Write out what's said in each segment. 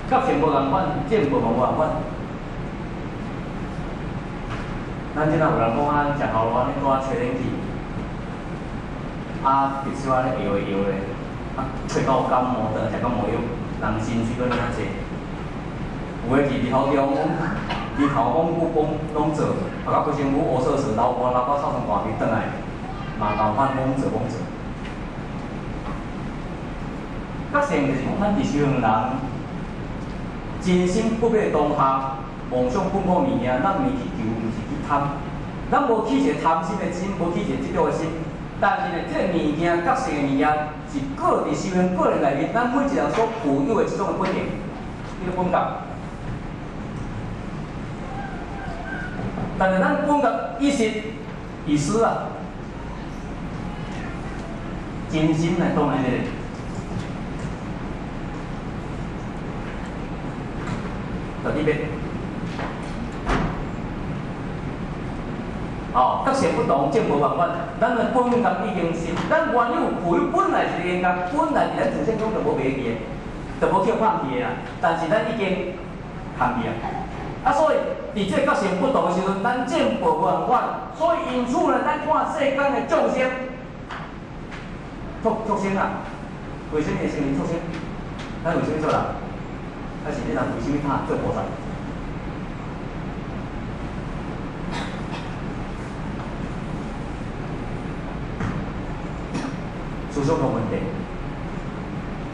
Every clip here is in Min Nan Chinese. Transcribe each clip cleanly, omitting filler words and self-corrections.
覺性無仝款，見報嘛無仝款。咱這若有人講啊，食頭路按呢拄仔吹冷氣，啊，直小按呢搖一搖咧，啊，吹到感冒，轉來食感冒藥，人心水閣爾濟。有的是日頭中，日頭講久講攏做，啊，到規身軀烏索索，流汗流到臭酸大味，轉來嘛共款罔做罔做。覺性就是講，咱佇修行人，真心不滅當下，妄想本苦物件，咱毋是去求，毋是去貪，咱無起一个貪心的心，無起一个執著的心。但是呢，這个物件，覺性的物件，是個佇修行過程內面，咱每一個人所具有的這種的本性，這個本覺。但是咱本覺意識、意思啊，真心來當然的。就這邊，哦，覺性不同，見無仝款。咱的本覺已經是，咱原有具有本來是靈覺，本來佇咱自性中就無袂記的，就無去放棄的啦。但是咱已經放棄啊。啊，所以佇這個覺性不同的時陣，咱見報無仝款。所以因此呢，咱看世間的眾生，畜生啊，為啥物會成為畜生？咱為啥物做人？啊是你人為啥物拍做菩薩？思想有問題，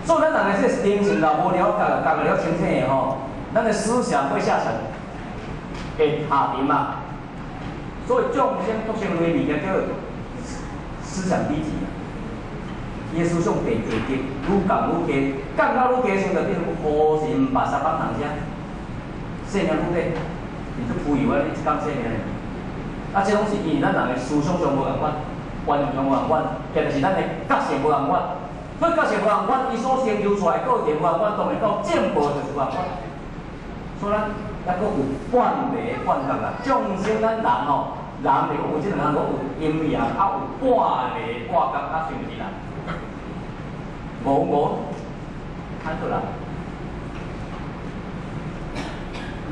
所以咱人的這個精神若無了解，覺了清醒的吼，咱的思想會下沉，會下沉啊。所以眾生畜生類物件叫做思想低級，伊的思想低低級，愈降愈低，降到愈低時陣，就變成烏神白沙放糖聲，生命愈短，是足浮游啊！你一工生命，啊，這攏是因為咱人的思想上無仝款，觀念上無仝款，也就是咱的覺性無仝款。所以覺性無仝款，伊所成就出來個體無仝款，當然到進步就是無仝款。所以咱抑閣有半迷半覺啦。眾生咱人吼，人是講有這兩項，有陰陽，啊有半迷半覺，啊算是人。五五，按做人。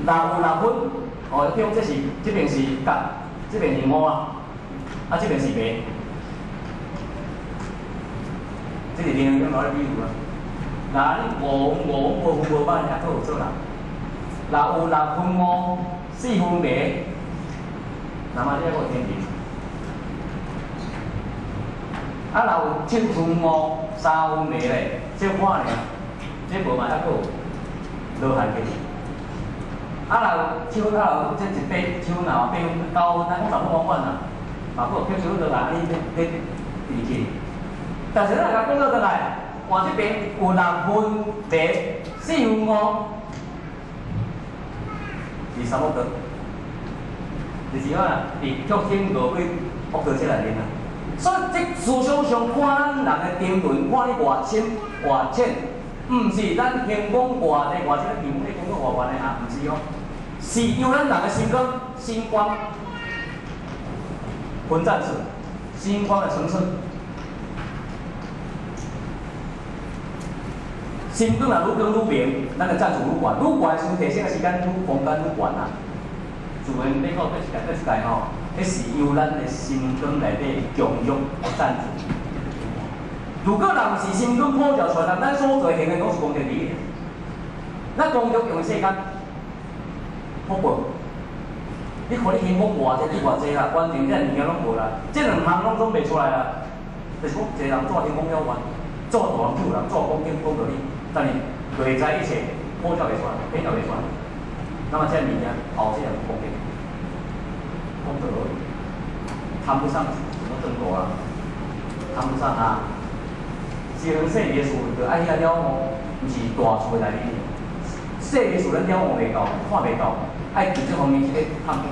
若有六分，哦，比如這是這邊是覺，這邊是五啊，啊這邊是迷。這是另外一個比喻啊。若你五五無分無歹，抑閣有做人。若有六分五，四分迷，那麼你抑閣有天人。啊，若有七分五，三分迷咧，這看爾，這無嘛抑閣有落下去。啊，若有七分，啊若有這一八七分啊，八分、九分，咱講十分滿滿啊，嘛閣有七分落來，按呢咧咧離去。但是咱若講倒轉來，換這邊有六分迷，四分五，是三惡道，就是講啊，佇畜生餓鬼惡道這內面啊。所以這思想上看咱人的沉淪，看你偌深偌淺，毋是咱行講偌濟偌濟，咧講咧講講偌懸的啊，毋是哦，是由咱人的心光、心光分層次、心光的層次。心光若愈光愈明，咱的層次愈懸，愈懸的時陣提升的時間愈空間愈懸啊。自然欲到佗一界佗一界吼，彼是由咱的心光內底強弱層次。如果人毋是心光普照出來，咱所做的行為攏是功德利益。咱功德用世間福報，你看你行講偌濟，你偌濟啦，完全這物件攏無啦，這兩項攏總袂出來啦。就是講，一個人做天講了願，做大人救人，做講經講道理，但是內在一切普照袂出來，顯照袂出來。那麼這物件後世人功德，功德談不上什麼正果啊，談不上啊。修行細微事就愛遐了悟，毋是大事的內面。細微事咱了悟袂到，看袂到，愛佇這方面去咧探討。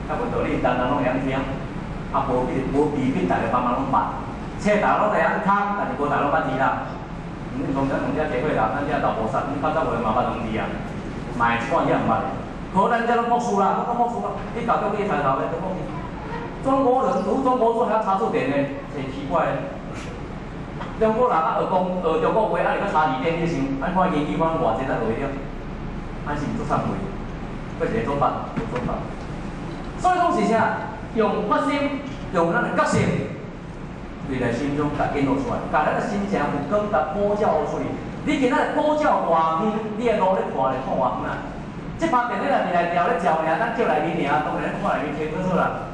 較無道理，人人攏會曉聽，啊無必無未必逐个幫忙攏捌，冊逐个攏會曉通，但是無逐个攏捌字啦。阮從咱從遮提過啦，咱遮老菩薩，阮較早話嘛捌兩字啊，嘛會一半也毋捌的。可咱遮攏博士啦，攏博士啦，你搞到去抬頭咧，都博士。中國人讀中國書還要查字典呢，真奇怪。中國人啊學講學中國話，啊，會閣查字典，你想，按看英語看偌濟咱學會了，按是毋足慚愧，閣一個做法，無做法。所以講是啥？用發心，用咱的覺性，對內心中共引導出來，共咱的心情有光共普照出去。你今仔日普照偌遠，你的路咧看咧看偌遠啊！這拍電話內面來調咧照爾，咱照內面爾，當然咱看內面清楚楚啦。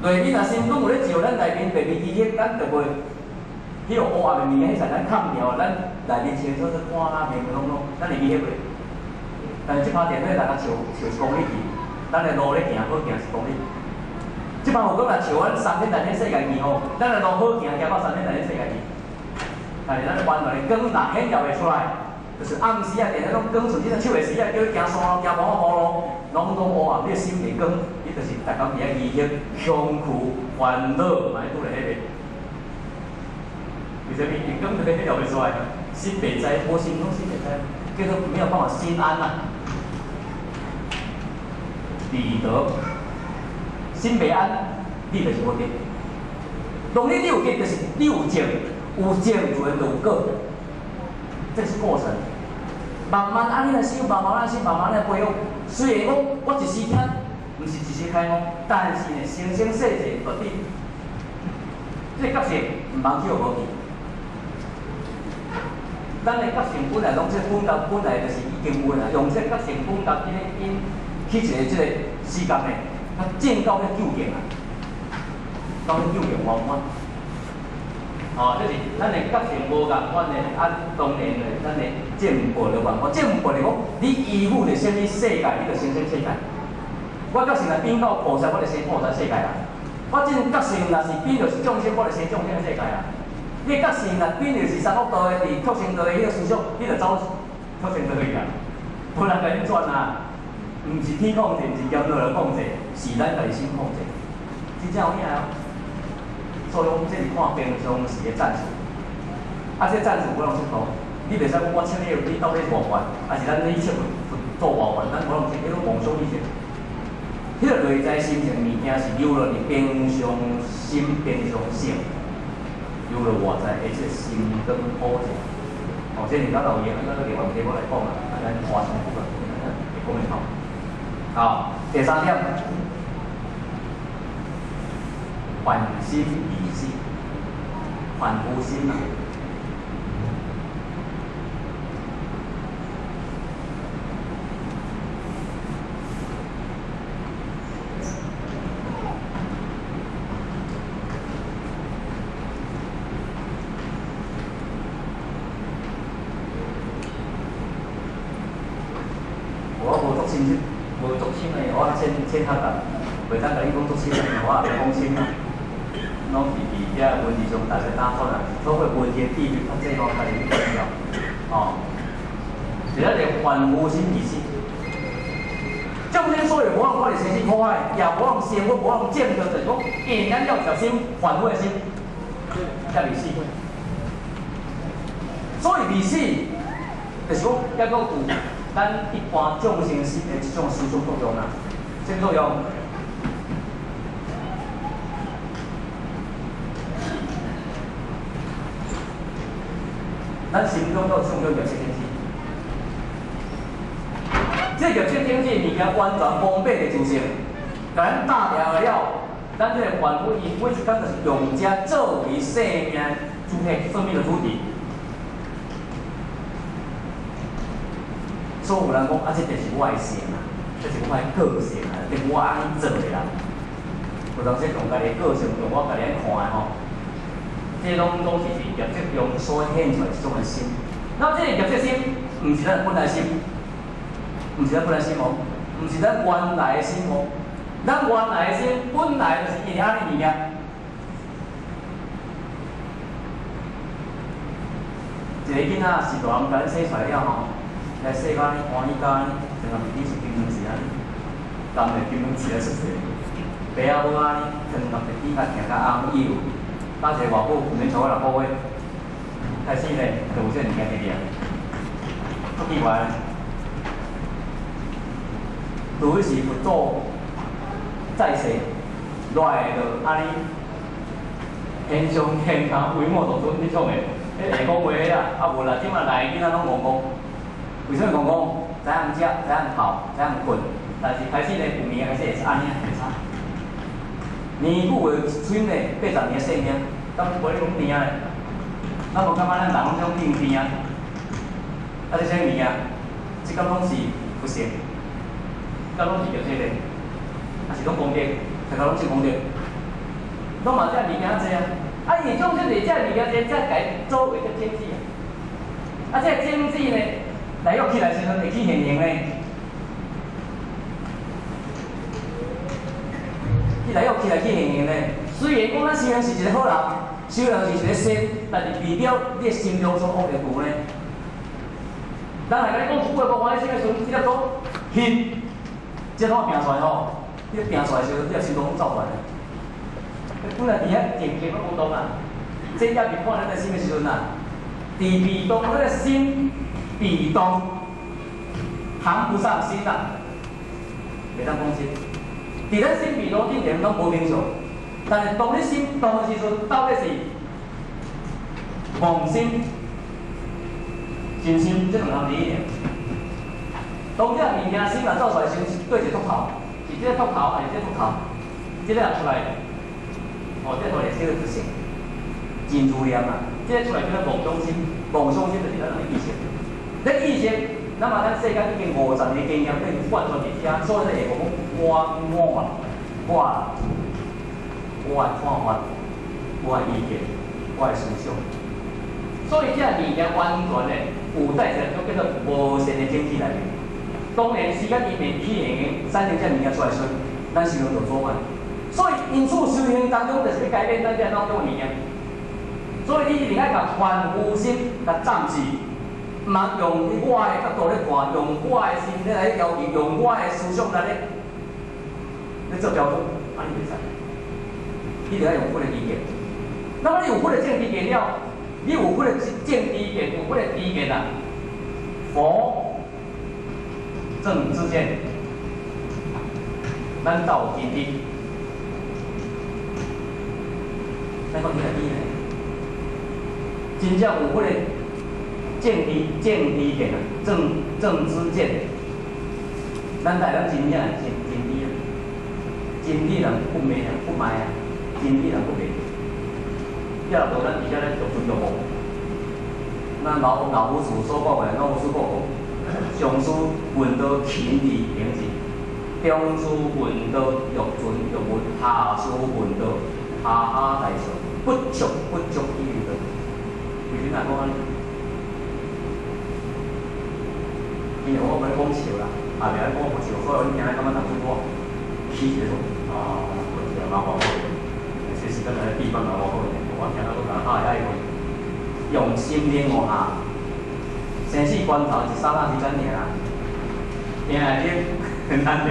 內面若心攏有咧照，咱內面白面記憶，咱就袂彼個烏暗的物件，彼陣咱崁掉，咱內面清楚楚看啊，明明攏攏，咱會記彼袂？但是這拍電話大家照照1公里去，咱的路咧行好行1公里。這擺有講若照阮三天大千世界去吼，咱的路好行，行到三天大千世界去。但是咱原來的光若顯現袂出來，就是暗時啊，電話攏光順，你若手會時啊，叫你行山路、行無法無路，攏總烏暗。你的心袂光，你就是逐工佇遐疑惑、恐懼、煩惱，嘛拄咧彼个。為啥物？伊光就顯現袂出來，心袂知，無心攏心袂知，叫做沒有辦法心安啊。彼得，心袂安，你就是無得。當你有得，就是你有證。有證自然就有果，這是過程。慢慢按呢來修，慢慢來修，慢慢來培養。雖然講我一時聽，毋是一時開悟，但是呢，生生世世絕對，這個覺性毋通去予無去。咱的覺性本來攏這本覺本來就是已經有啦，用這個覺性本覺這個因去一個這個時間呢，較證到彼究竟啊，到彼究竟圓滿。哦，這是咱的覺性無仝款的，啊，當然的，咱的進步就仝款。進步就講，你依附佇啥物世界，你就生啥物世界。我覺性若變到菩薩，我就生菩薩世界啦。我這覺性若是變著是眾生，我就生眾生的世界啦。你覺性若變著是三惡道的，佇畜生道的彼個思想，你就走畜生道去啊。無人共你轉啊，毋是天控制，毋是業力來控制，是咱家己心控制。真正有影哦。所以講，這是看平常時的戰術。啊，這戰術無人測度，你袂使講我測你，你到底偌懸，還是咱去測做偌懸，咱無人測，彼種妄想意識。彼個內在心情物件是留落佇平常心、平常性，留落外在的這個心光普照。哦，這是咱老爺，咱另外題目來講啦，啊，咱拖傷久啦，會講會好。好，第三點。凡心離死，凡夫心啊！我無足深，無足深的，我淺淺學習，袂當共你講足深的，我也袂講深啊。攏是佇遮文字上大家打轉啊，所以文字的智慧較濟吼，家己去重要。哦，是咱的凡夫心意識。眾生所有無法看佇生死苦海，也無法成佛，無法證得，就是講，因咱要條心凡夫的心，才未死。所以未死，就是講，抑閣有咱一般眾生心的一種思想作用啦，啥物作用？咱心中都有创造業色種子，這個業色種子物件完全封閉的自性，共咱打掉了，咱這個凡夫伊每一工就是用這作為生命主體、生命的主體。所以有人講啊，這就是我的性啊，這是我的個性啊，這我按呢做的啦。有當時用家己的個性，用我家己按看的吼。這攏總是佇業績中所顯出來一種的心。那這個業績心，毋是咱本來心，毋是咱本來心哦，毋是咱原來的心哦。咱原來的心本來就是因為按呢物件。一個囡仔是大人共恁生出來了吼，來細到按呢歡喜到按呢，成個面是金汤匙按呢，含著金汤匙來出世。爸仔母按呢，糖含著耳仔行到翁幼，搭一個外母毋免超過6個月，開始呢就有這個物件佇咧，足奇怪。除非是佛祖在世，落來就按呢，天上天下唯我獨尊，你創的，彼下講話啊，啊無啦，這馬來囡仔攏戇戇，為啥物戇戇？知影食，知影哭，知影睏，但是開始呢，有物開始會按呢會差。年久的喙呢，80年的壽命，敢無你講甜咧？咱無感覺咱人攏種變甜啊？啊，這啥物件？這敢攏是佛性，敢攏是叫這個？啊是攏功德，大家攏是功德，攏嘛這物件濟啊！啊，因為眾生是這物件濟，才共做為個種子啊！啊，這個種子呢，來約起來時陣會起現行呢。起來約起來起現行呢。雖然講咱修行是一個好人，修行是一個仙，但是未表你的心中所惡的有呢。人來共你講一句話無歡喜心的時陣，這粒種翕，這怎拼出來吼？你拼出來時陣，你的心中攏走出來。本來佇遐靜靜攏無動啊，這也是看咱的心的時陣啊，佇被動，咱的心被動，談不上心啊，袂當講心。佇咱心被動頂點攏無明相，但是當你心動的時陣，到底是妄心、真心，這兩項字。當這個物件心若走出來，先對一個禿頭，是這個禿頭還是這個禿頭？這個出來。哦，這個是小自性，真自然啊！這個出來叫做妄想心，妄想心就是咱人的意識。這意識，咱嘛咱世間已經50年經驗，已經貫穿佇遮，所以會講我我啊，我我的看法，我的意見，我的思想。所以這個物件完全呢，有帶一種叫做無善的種子內面。當然時間伊未起現產生這個物件出來時，咱心中就阻礙。所以，因此修行當中就是欲改變咱這腦中的物件。所以你一定愛共凡夫心共暫時，毋通用我的角度咧看，用我的心咧來要求，用我的思想來咧咧做標準，按呢袂使。你著愛用佛的知見。那麼你有佛的正知見了，你有佛的正知見，有佛的知見啊，佛正知見，咱才有真知。咱講起來呢，真正有彼個正知見啊，正知見，咱才會當真正真知啊，真知人不迷啊，不迷啊，真知人不迷。要無咱佇遮咧著存著無。咱老夫子所講的，老夫子講過，上師問道勤而行之，中師問道欲存欲問，下師問道哈哈大笑，不足不足以為道。為啥講按呢？因為我欲講笑啦，也袂愛講無笑，所以你聽咧感覺當做我起一個啊，我一個馬虎好，這時間來地方馬虎好，我聽到都講哈愛用心領悟下，生死關頭一剎那之間爾啦，聽會入難題，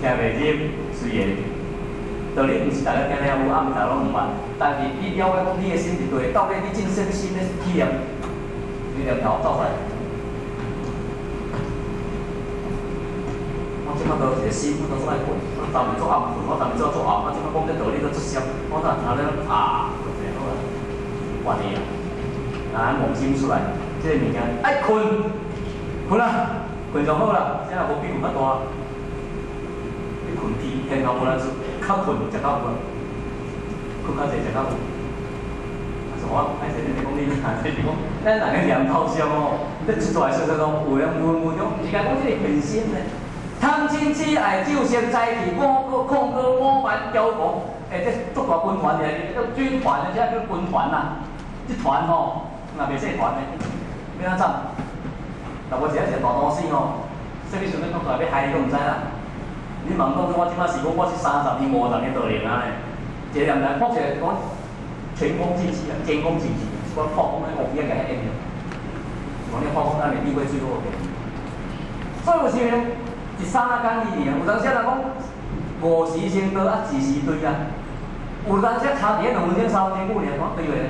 聽袂入隨緣。道理毋是逐个聽聽有，啊毋逐个攏毋捌。但是你了解講你的心是對的，到底你進啥物心咧體驗，你念頭走出來。我這擺都一個心，我都做愛睏，我昨暝做暗睏，我昨暝做做暗，我這擺講這道理都足深，我哪聽咧啊，就這好啦，換你啊，拿妄心出來，這個物件愛睏，睏啊，睏就好啦，這若無比睏較大。你睏天天後無人出，較睏食較有啊，睏較濟食較有。啊，是我歹勢咧講你，這是講咱人的念頭上哦，你出來說說講有人問問中，毋是講這個本心呢。貪嗔痴愛酒色財氣五個控個五萬驕狂，欸，這足大軍團的，這軍團的，這叫軍團啦。這團吼，若袂細團的，欲按怎？若無一個一個大都市吼，啥物時陣講出來欲害你都毋知啦。你問講我這擺是講我是30年、50年道靈啊呢？一個念頭講起來講前功盡棄啊，前功盡棄，是講破功咧，烏雞仔共遐淹著，是講你破功咱的智慧最好的。所以有時呢，一剎那間而已啊，有當時人講五時先到啊，一時對啊。有當時卡佇咧2分鐘、3分鐘久爾，講對話咧。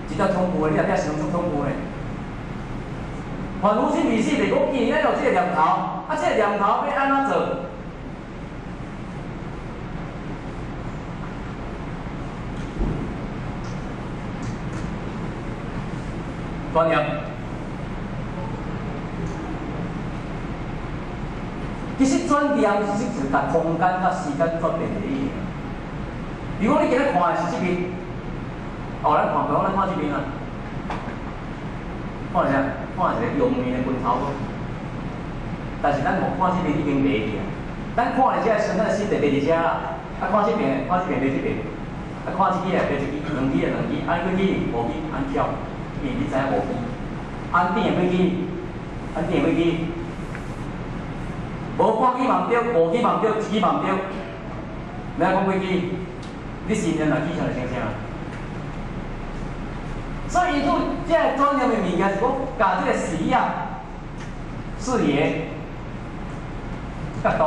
一只恐怖的，你若遐想足恐怖的。凡夫心未死，就是講既然咱有這個念頭，啊，這個念頭欲按怎做？轉念。其實轉念其實就是共空間佮時間轉變的意思。如果你今日看的是這邊，哦，咱看，比如咱看這邊啊，看啥？看一個陽面的拳頭。但是咱無看這邊已經袂去啊。咱看的這個時陣，咱的心就佇佇遮啦。啊，看這邊，看這邊，袂這邊。啊，看這支的，袂這支，兩支的兩支，按幾支？五支，按巧，因為你知影五支。按點的幾支？按點的幾支？無半支嘛毋對，五支嘛毋對，一支嘛毋對。欲按講幾支？你心念若起上就成啥？所以因此，這个轉念的物件是講，共這个視野、視野、角度，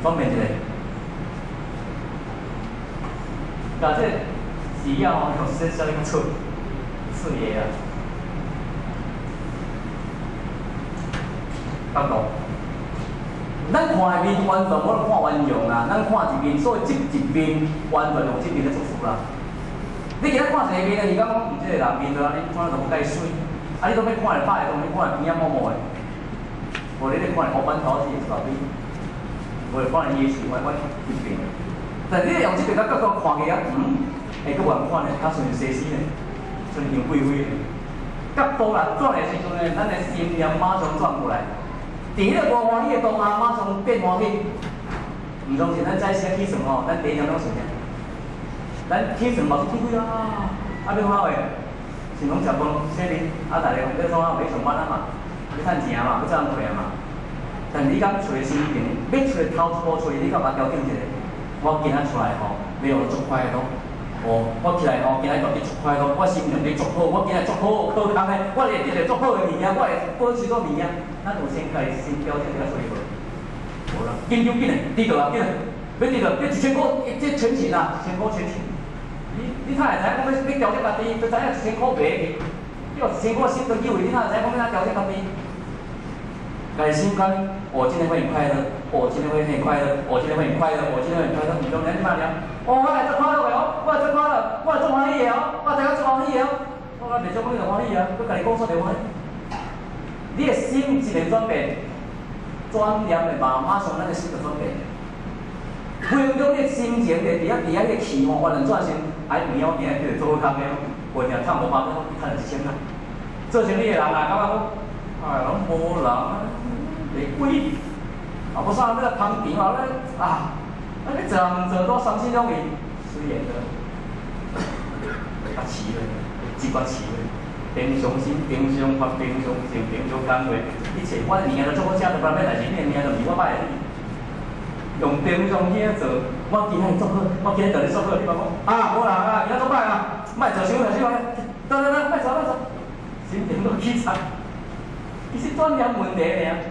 轉變一下，共這个視野吼，用說說較出視野啊，角度。咱看的面完全無咧看完容啊，咱看一面，所以這一面完全用這面咧做事啦。你今仔看一个面的，是感覺講，這个人面就按呢，看都無介媠，啊，你都欲看的歹的，當然看的邊仔毛毛的。無你咧看的烏板頭是一大堆，無看伊的是完完一邊。但你用這邊個角度看起來，欸，閣無共款呢，較像西施呢，像楊貴妃呢。角度啦，轉的時陣呢，咱的心念馬上轉過來。佇彼个無歡喜的當下，馬上變歡喜。毋相信，咱早時起床吼，咱第一點攏想啥？咱起床嘛是起幾啊？啊，欲創啥貨？想講食飯、洗面，啊，逐个講欲創啥？欲上班啊嘛，欲趁錢嘛，欲做工課啊嘛。但你敢揣心情，欲揣頭一步揣，你敢捌調整一下？我今仔出來吼，欲予足快樂。哦，我起來吼，今仔家己足快樂，我心情足好，我今仔足好好康的，我會得著足好的物件，我會保持做物件。咱有先家己先調整這個出去無？無啦，緊張緊嘞，知道啊，緊嘞，欲知道，這1000箍，這全勤啊，一千箍全勤。你哪會知影講欲調整家己？都知影一千箍袂去，你有一千箍心都有去，你哪會知影講欲按怎調整家己？家己心肝，我今天會很快樂，我今天會很快樂，我今天會很快樂，我今天會很快樂。毋相信你嘛念，哦，我來足快樂的哦，我來足快樂，我來足歡喜的哦，我知影足歡喜的哦。我袂想講你就歡喜啊，閣家己講煞就歡喜。你的心一个轉變，轉念的嘛，馬上咱的心就轉變。分鐘你的心情就佇遐佇遐个氣吼，完全轉身，哎，有影我今日叫做好康的，無定趁500塊，趁1000啊。做生意的人啊，感覺講，哎，攏無人啊，袂貴，啊，無啥欲來捧場啊，咧啊，啊，你做毋做都三心兩意，隨緣的，較遲咧，一寡遲咧。平常心、平常發、平常心、平常工作，一切我的物件都做好食，就別咩代志，你的物件就毋是我擺的。用平常心做，我今仔做好，我今仔對你做好，你莫講啊，無人啊，今仔做歹啊，莫做傷太傷，得得得，莫做莫做，心情閣起差。其實轉念問題爾，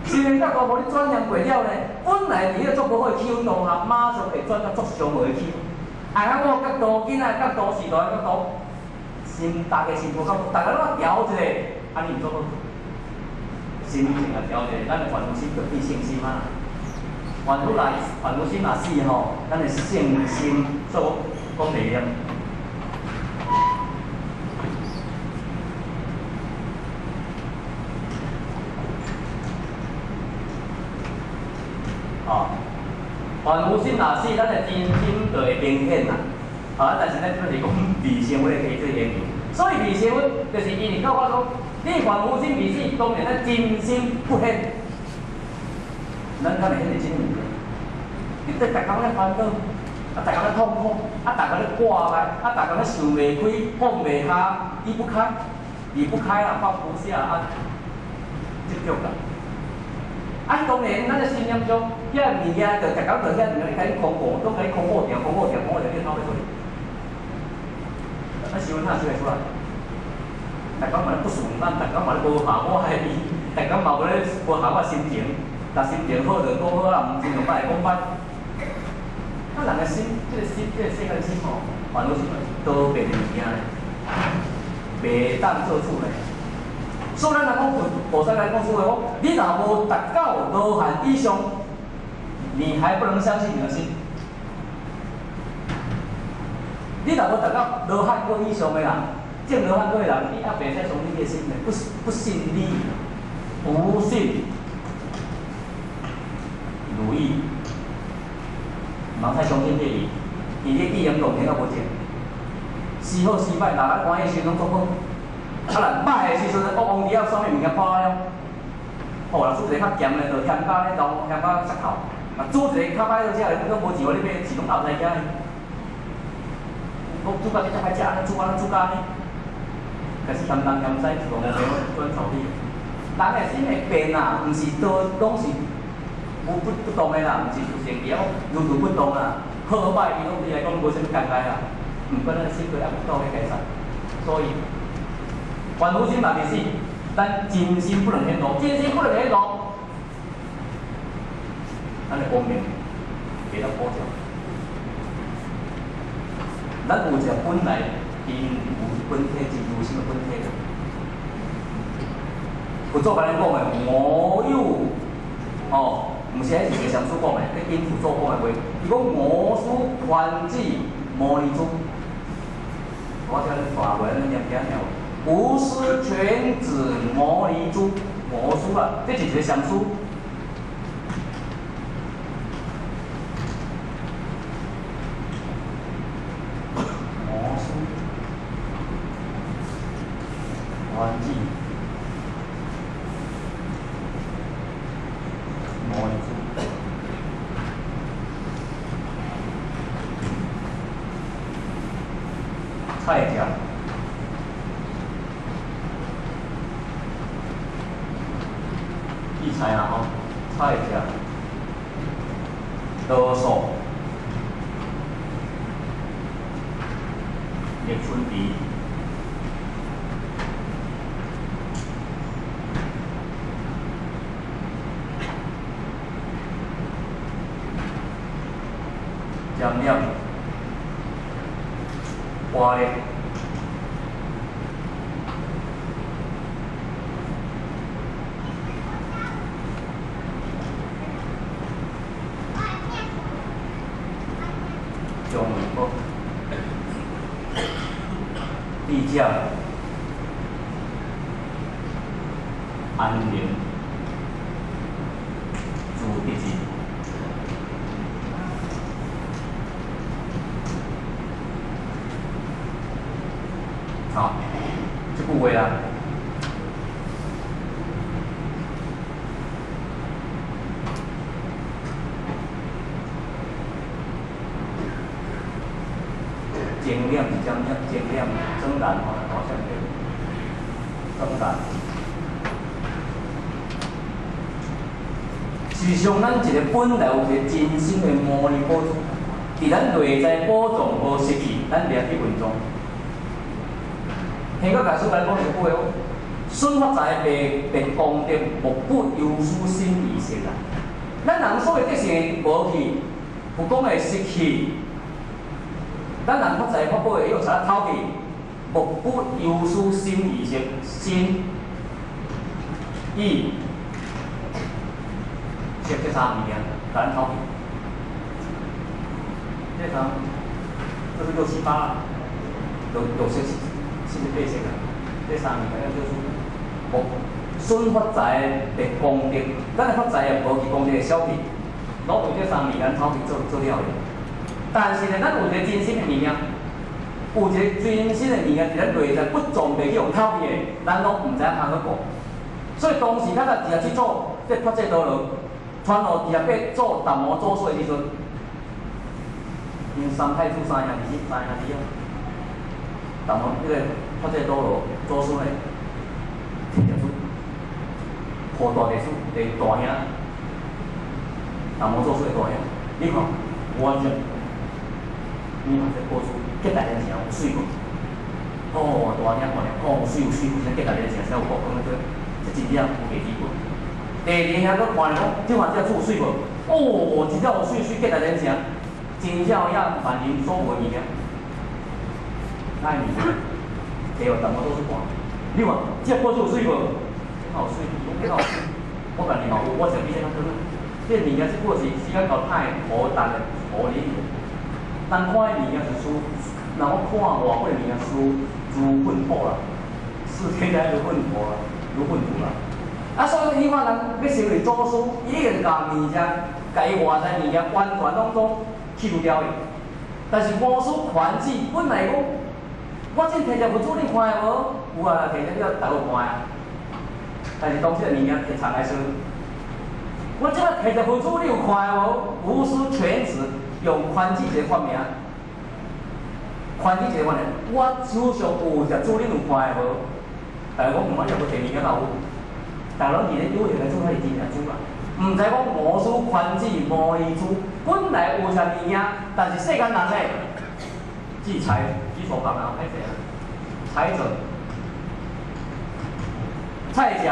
心靈角度無你轉念過了呢，本來佇彼個做無好的氣氛當下，馬上會轉到做上無的氣氛。啊，我角度，囡仔角度，時代角度。心，大家心無夠，大家攏愛調一下，按呢毋做好。心情啊調一下，咱的凡夫心就變聖心啊。凡夫來，凡夫心若死吼，咱的聖心做講袂念。哦，凡夫心若死，咱的真心就會明顯啦。啊！但是咱這擺是講微生物的基礎研究，所以微生物就是因為教我講，你凡夫心未死，當然咱真心不現。咱敢會顯得真物件？你佇逐工咧煩惱，啊，逐工咧痛苦，啊，逐工咧掛礙，啊，逐工咧想袂開，放袂下，離不開，離不開啊，放不下啊，執著啦。啊，當然，咱的心念中，遐物件就逐工就遐物件，共你空無，攏共你空無定，空無定，空無定，你透欲出去。啊，想哪想會出來？逐工嘛咧不順眼，逐工嘛咧無合我的意，逐工嘛無咧無合我心情，若心情好就講好啊，毋心情歹就講歹。啊，人的心，這個心，這個世間心吼，煩惱心多變的物件咧，袂當做主咧。所以咱人講佛菩薩來講說話講，你若無達到羅漢以上，你還不能相信你的心。你若無達到羅漢果以上的人，證羅漢果的人，你猶袂使相信你的心的，不信你，不信如意，毋通太相信這個，伊咧語言講聽猶無正，時好時歹，若咱歡喜時攏足好，啊若歹的時陣，惡王佇遐啥物物件破了，吼，若煮一個較鹹的，就鹹甲咧流，鹹甲舌頭；若煮一個較歹好食的，攏無錢，予你買，錢攏壓在遐。講煮到這遮歹食，安尼煮安尼煮甲按呢，開始嫌東嫌西，一路無朋友轉臭你。人的心會變啊，毋是都攏是無不動的啦，毋是出現去啊，如如不動啊。好歹伊攏對來講無啥物尷尬啦。毋過咱的心態猶無到彼階層，所以凡夫心嘛就是，咱真心不能顯露，真心不能顯露，咱的光明袂當普照。咱有一個本來因有本體真如心的本體。佛祖共咱講的，我有哦，毋是彼是一個禪師講的，彼因佛祖講的話。伊講我師傳智摩尼珠，我聽恁大話，恁念聽聽無？無師全指摩尼珠，摩師啊，這是一個禪師。摩師傳智摩尼珠，蔡家，記菜啦吼，蔡家，羅素，葉春迪。江亮，花咧，張文福，記者，安寧，朱德志。好，這句話啊，精煉是精煉，精煉整然吼，好像叫整然。事實上，咱一個本來有一個真心的摩尼寶珠，佇咱內在寶藏無失去，咱袂去隱藏。天國大師來講一句話哦，損發財白白功德，莫不由此心意識啦。咱人所謂得勝的無去，有講會失去。咱人發財發寶會用啥偷去？莫不由此心意識，心意識這三個物件，共咱偷去。這三，這是六七八，六六七七。78色啊，這三個物件叫做無損發財的功德，咱的發財也無去功德的小氣，攏為這三個物件偷去做做了的。但是呢，咱有一個真心的物件，有一個真心的物件，佇咱內在不撞袂去予偷去的，咱攏毋知影通去過。所以當時較早佇遐去做這脫這道路，傳落佇遐變做達摩祖師的時陣，𪜶三太子三兄弟，三兄弟啊，達摩彼個。脫這道路祖師呢，摕一出，好大地主，地大兄，达摩祖師的大兄，你看，我這，你看這寶珠，結大連城有水無？哦，大兄看咧，哦，有水有水，有啥結大連城才有國光的，這真正有價值無？第二兄閣看咧講，這看這珠有水無？哦，真正有水水結大連城，真正有遐萬人所無的物件，哪會物？摕予达摩祖師看，你看這寶珠有水無？這有水，這有水，我家己嘛有，我食比這較多。這物件這久是時間到太土重的土裡面，人看的物件是輸，人講看外國的物件輸如糞土啦，視天下如糞土啦，如糞土啦。啊，所以你看人欲成為祖師，伊已經共物件，共伊外在物件完全攏總去除掉去。但是無師傳子本來講，我這摕一佛珠你看會無？有啊，摕一了，逐個看啊。但是當這個物件摕藏來說，我這擺摕一佛珠你有看會無？無師全子用寬子一個發明，寬子一個發明，我手上有一只珠，你有看會無？但是講毋，我這無摕物件哪有？逐個攏佇咧有形的珠，還是真正珠啦？毋知講無師寬子摩尼珠，本來有這物件，但是世間人咧，只財只所講啊，歹勢啊，財者，菜食，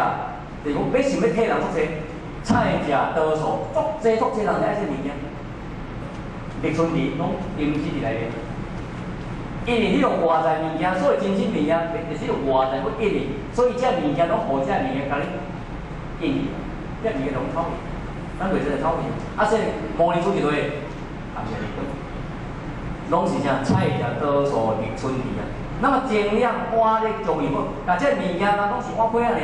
就是講欲想欲替人足濟，菜食多數，足濟足濟人愛這物件，綠春池攏沉死佇內面。因為彼個外在物件，所以真正物件，就是外在去引伊，所以這物件攏予這物件共你引去，這物件攏臭去，咱袂使臭去。啊，所以摩尼珠一落，也是離婚，攏是啥？菜食多數綠春池啊。那麼精量碗咧將伊好，共這物件人攏是碗批仔爾，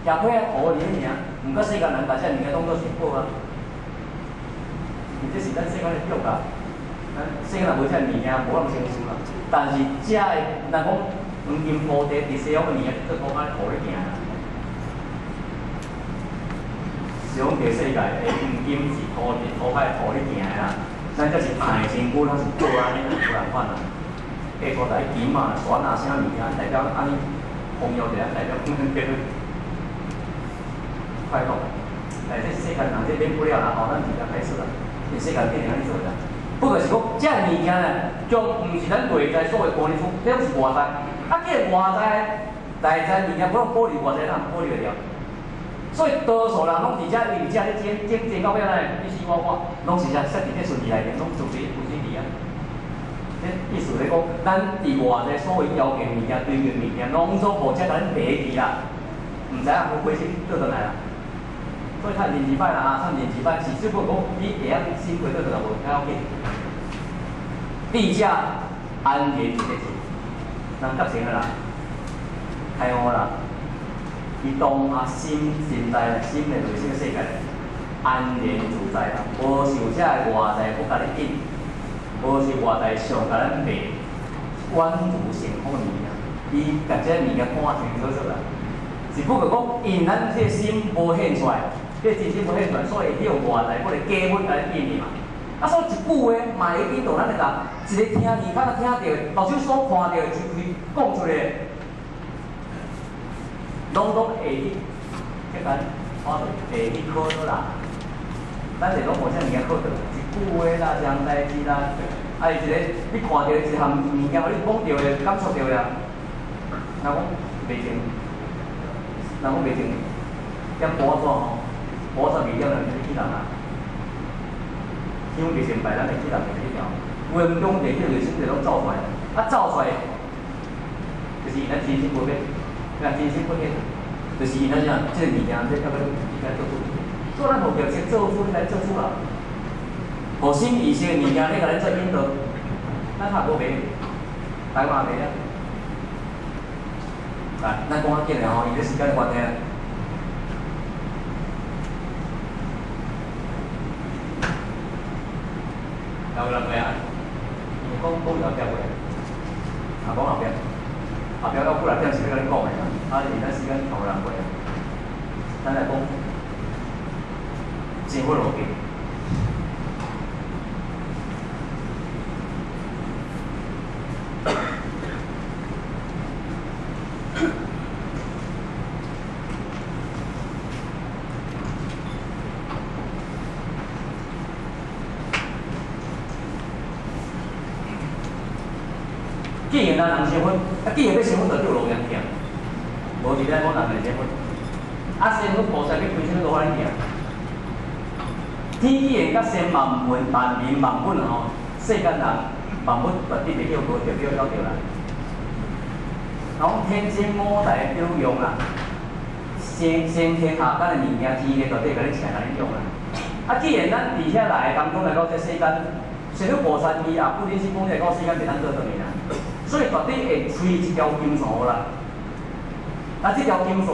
食批仔土爾爾，毋過世間人共這物件當作是寶啊。這是咱世間的叫啊，咱世間人無這物件，無人相信啦。但是這个，若講黃金菩提佇西方的物件，做土較土咧行啦。西方第世界的黃金是土土較土咧行的啦，咱這是太身軀，咱是做按呢，無仝款啦。下土台金啊、船啊，啥物件，代表按呢弘揚者，代表叫做快樂。但這世間人這免不了啦，吼，咱直接開始啦，因世間變成按呢做啦。不過是講，這個物件呢，將毋是咱內在所謂玻璃珠，這攏是外在。啊，既然外在內在物件，不保留外在，咱保留會著。所以多數人攏佇遮，因為遮咧爭爭爭到尾仔呢，你死我活，攏是啥？設佇這順序內面，攏做水有水佇啊。這意思咧講，咱佇外在所謂條件物件、對面物件，攏總予遮共咱迷去啦，毋知影有回心倒轉來啦。所以趁年二擺啦，啊，趁年二擺是只不過講你會曉心回倒轉來無較要緊。地價安然一個字，人覺醒啦，開悟啦，伊當下心心在心的內心的世界，安然自在啦，無受這個外在閣共你引，無是外在上共咱迷，宛如成空的物件，伊共這物件看清楚楚啦。只不過講，因咱這個心無現出來，這個真心無現出來，所以彼個外在閣來假阮共咱引伊嘛。啊，所以一句話嘛會引導咱的人，一个聽耳孔聽著的，目睭所看著的，一句講出來的，攏總會去去共看著，會去考倒啦。咱就攏無啥物件考著，一句話啦，一項代誌啦，啊，一个你看著一項物件，予你講著的，感觸著的，若講袂成，若講袂成，點半紙吼，半紙2點人就去人啊。香袂成拜，咱會去人會去條。有的毋中地這內心就攏走出來，啊走出來，就是因咱真心無變，咱真心不變，就是因咱啥，這個物件，這抑閣應該做主。所以咱號叫先做主，來做主啦。予心意識的物件，咧共咱做引導，咱較無袂，台灣袂啊。來，咱講較緊的吼，因為時間的關係。有人袂啊？伊講講後壁袂，啊講後壁，後壁到幾若點是欲共你講的啦。啊，因咱時間頭人袂，咱來講生活路徑。既然咱人成佛，啊，既然欲成佛，就對路用行，無佇咧講人會成佛。啊，成佛菩薩欲開啥物路予咱行？天既然佮先萬文萬民萬物吼，世間人萬物絕對袂叫無著叫了著啦。講天真五大表用啊，先先天下間的物件，天咧絕對共你請共你用啊。啊，既然咱佇遐來當中來到這世間，神父菩薩伊也不忍心講來到世間袂當倒轉去啦，所以絕對會吹一條金線予咱。啊，這條金線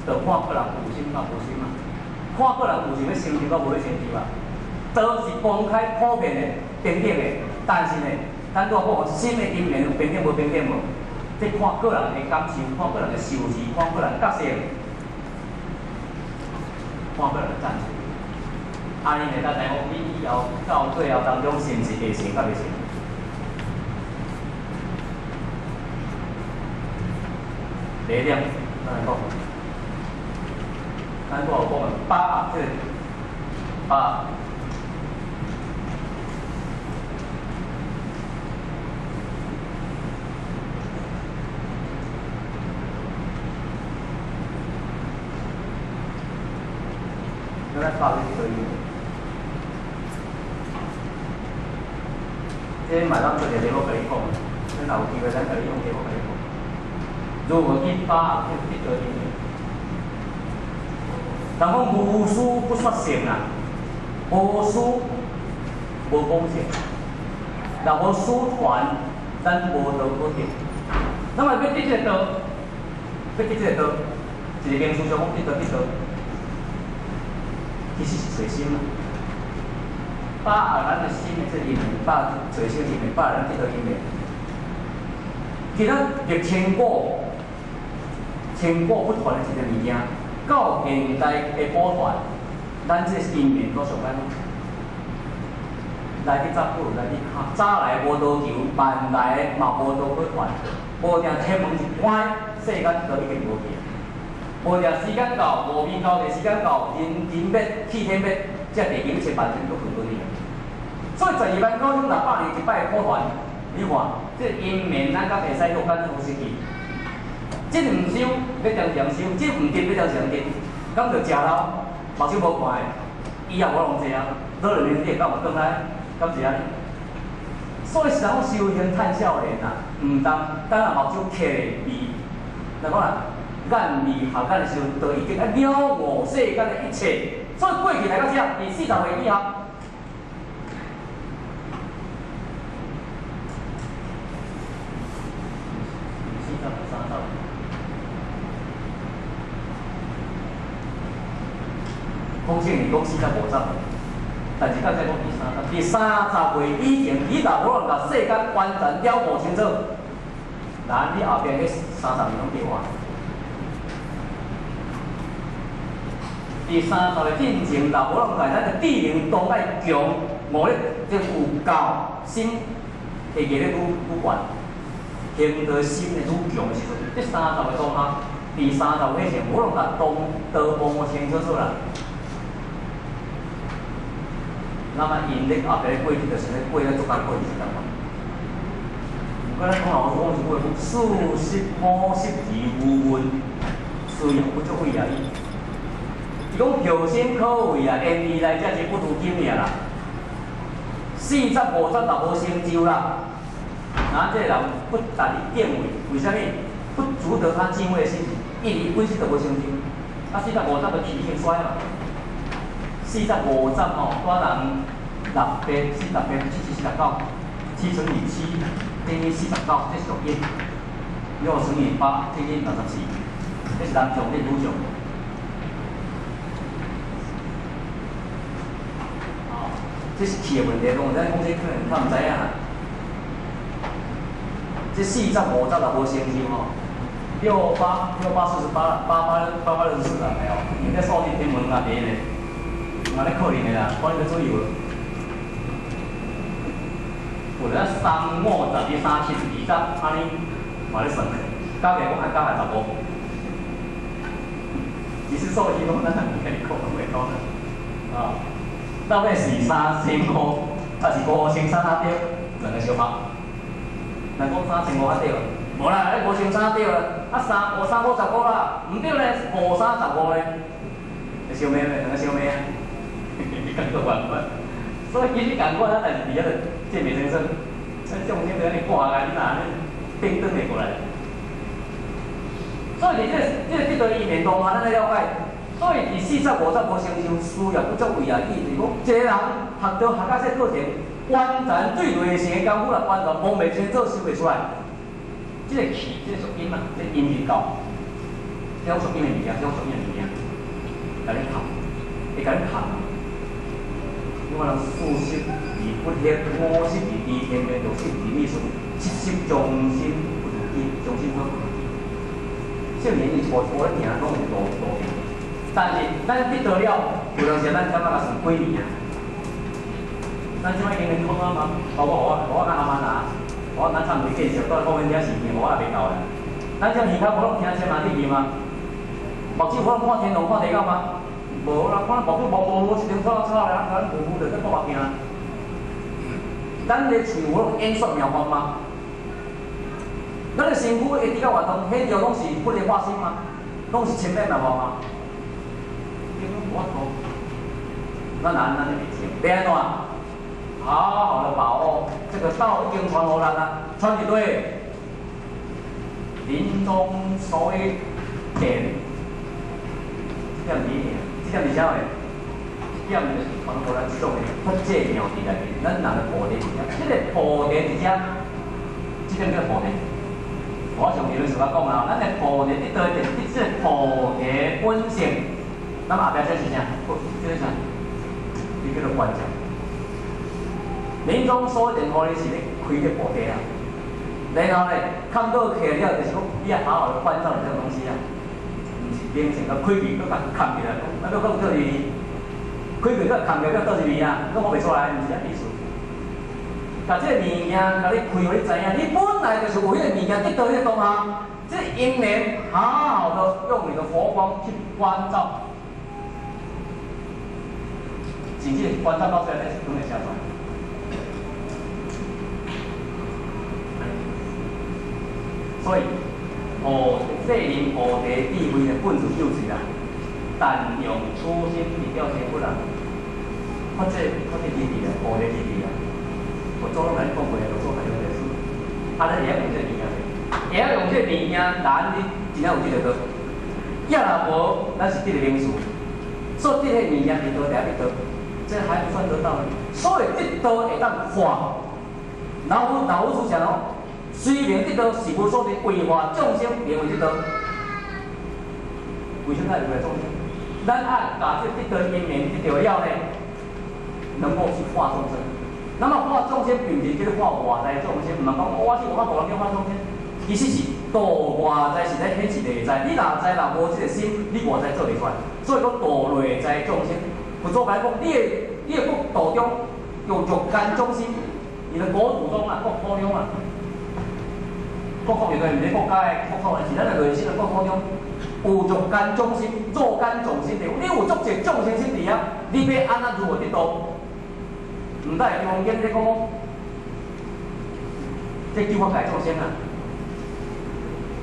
就看個人有心佮無心啊，看個人有想欲成就佮無欲成就啊。道是公開普遍的、平等的，但是呢，咱拄仔講心的因緣有平等無平等無？這看個人的感受，看個人的修持，看個人覺性，看個人的贊助。按呢呢，咱知影講，你以後到最後當中，是毋是會成佮袂成？第一點，咱來講，咱拄仔有講的把握這個把握。咱教你对，這嘛當做一個題目共你講，咱若有機會，咱共你用題目共你講。如何去把握這個因緣？人講無師不說聖啊，無師無講聖，若無師傳，咱無道可得。咱若欲得這個道，欲得這個道，一個名詞上講得道得道。其實是揣心啊，把握咱的心的這因緣，把握揣心因緣，把握咱得道因緣。其實歷千古，千古不傳的一個物件，到現代的普傳，咱這因緣都上歹好。來去早久，來去早來無道求，慢來嘛無道可傳。無定天門一關，世間都已經無去。無定時間到，無眠到，時間到，人人滅，氣天滅，這地球千萬年都混沌去。所以129,600年一擺普傳，你看，這因緣咱敢會使落咱好失去。這毋修，欲將常修；這毋定，欲將常定。敢著食老，目睭無看的，以後無浪濟啊，老了年紀敢有轉來，敢是按呢？所以是人講修行趁少年啊，毋通等下目睭瞌閉，來講啦。眼離合眼的時陣，就已經愛了悟世間的一切。所以過去來到這，佇40歲以後，40、30，講聖是講40、50，但是剛才講佇三十，佇30歲以前，你若無能共世間完全了悟清楚，那你後邊彼30年攏白活。佇30歲進前，若無攏共咱的智能當愛強，悟咧這有夠心會記咧愈愈懸，行道心會愈強的時陣，這30歲當下，佇30歲前，無攏共當道悟清楚楚啦。那麼𪜶咧後壁過日就是咧過咧足艱苦的時間嘛。毋過咱講老實講一句話，四十五十而無問，雖然不足畏也已。伊講後生可畏啊，緣未來才是不如今爾啦。40、50若無成就啦，那這個人不值伊敬畏，為啥物？不值得他敬畏的心，因為伊本身就無成就。啊，40、50就氣已經衰嘛。40、50吼，大人6八、48、7七49，7乘以7等於49，這是六一。6乘以8等於64，這是男將，這是女將。這是氣的問題，講咱講這可能較毋知影啦。這40、50若無成就吼，六八六八48，八八八八64啦，哎喲，你這數字天文啊，第一個，嘛咧可能的啦，看你欲注意無？有咧三五十二三七二十，按呢嘛咧算，加起來講愛加來15。其實數字攏咱毋共你講，攏會講啦，啊。到底是3500，還是5300對？兩個相拍。人講3500較對，無啦，迄5300對啦，啊三五三五十五啦，毋對咧，5315咧，會相罵袂？兩個相罵啊！你感覺無？所以其實共款，但是佇遐就這袂清楚。咱眾生就按呢掛來，你若按呢顛轉會過來。所以佇這個這個得道因緣當下，咱來了解，所以佇40、50無成就，事業不足為也已，就是講一個人學著學到這過程，完全對內心的功夫啦，完全摸袂清楚，修袂出來。這個氣，這個屬陰啊，這個陰就到，這種屬陰的物件，這種屬陰的物件，共你含，會共你含。因為人四識而不惑，五識而知天命，六識而理順，七識將心不如己，將心不如己。少年伊一步一步咧行，攏有路路徑。但是咱得到了，有當時咱感覺也算幾年啊。咱這擺已經練講啊嘛，包括我甲阿曼啊，我咱參會繼續，到後面遮時間我也袂到啦。咱這耳口無攏聽千萬字嗎？目睭無攏看天龍看地狗嗎？無啦，看目睭無無一定草草咧，咱模糊就在看目鏡。咱的喙有攏演說妙法嗎？咱的身軀會直到活動，彼條攏是佛的化身嗎？攏是千變萬化嗎？根本無法度。咱難咱就袂清，欲按怎？好好的把握這個道已經傳予咱啦，傳佇佗？臨終所謂點，這點字，這點是啥物？這點就是傳予咱這種的佛這妙諦內面，咱人的菩提佇遮，這個菩提佇遮，這點叫菩提。我上次就講啦，咱的菩提得到的這個菩提本性，咱後壁這是啥？這是啥？你叫做觀照。臨終所電予你是咧開這菩提啊，然後咧看到起來了，就是講你愛好好的觀照這個東西啊，毋是變成個開去，閣共崁起來，講啊閣閣倒入去，開去閣崁起來，閣倒入去啊，閣講袂出來，毋是按呢意思。共這個物件，共你開，予你知影，你本來就是有彼個物件得到彼個當下，這個因緣好好的用你的佛光去觀照，甚至觀照到最後，是講會寫出來。所以，菩世人菩提智慧的本自救濟啦，但用初心立了成佛啦，佛這佛這智慧啦，菩提智慧啦，我祖攏共你講過，六祖大師，啊，咱會曉用這個物件，會曉用這個物件，咱你真正有這個道。也若無，咱是得個名詞，所得的物件佇佗佇佗，這還不算得道呢。所謂得道會當化，老夫子講哦。雖名得道，是無所得，為化眾生名為得道。為啥物為化眾生？咱愛共這得道因緣得著了呢，能夠去化眾生。那麼化眾生，並毋是叫做化外在眾生，毋通講我是有法度人叫化眾生。其實是度外在是咧顯示內在。你若知若無這個心，你外在做袂出來。所以講度內在眾生，佛祖共你講，你的國度中有若干眾生，你的國土中啊，國土中啊。國國原來毋是國家的國國，是咱的內心的國土中有若干眾生，若干眾生你有足濟眾生心佇遐，你欲按怎如何得度？毋知會中間咧講講，這救法界眾生啊，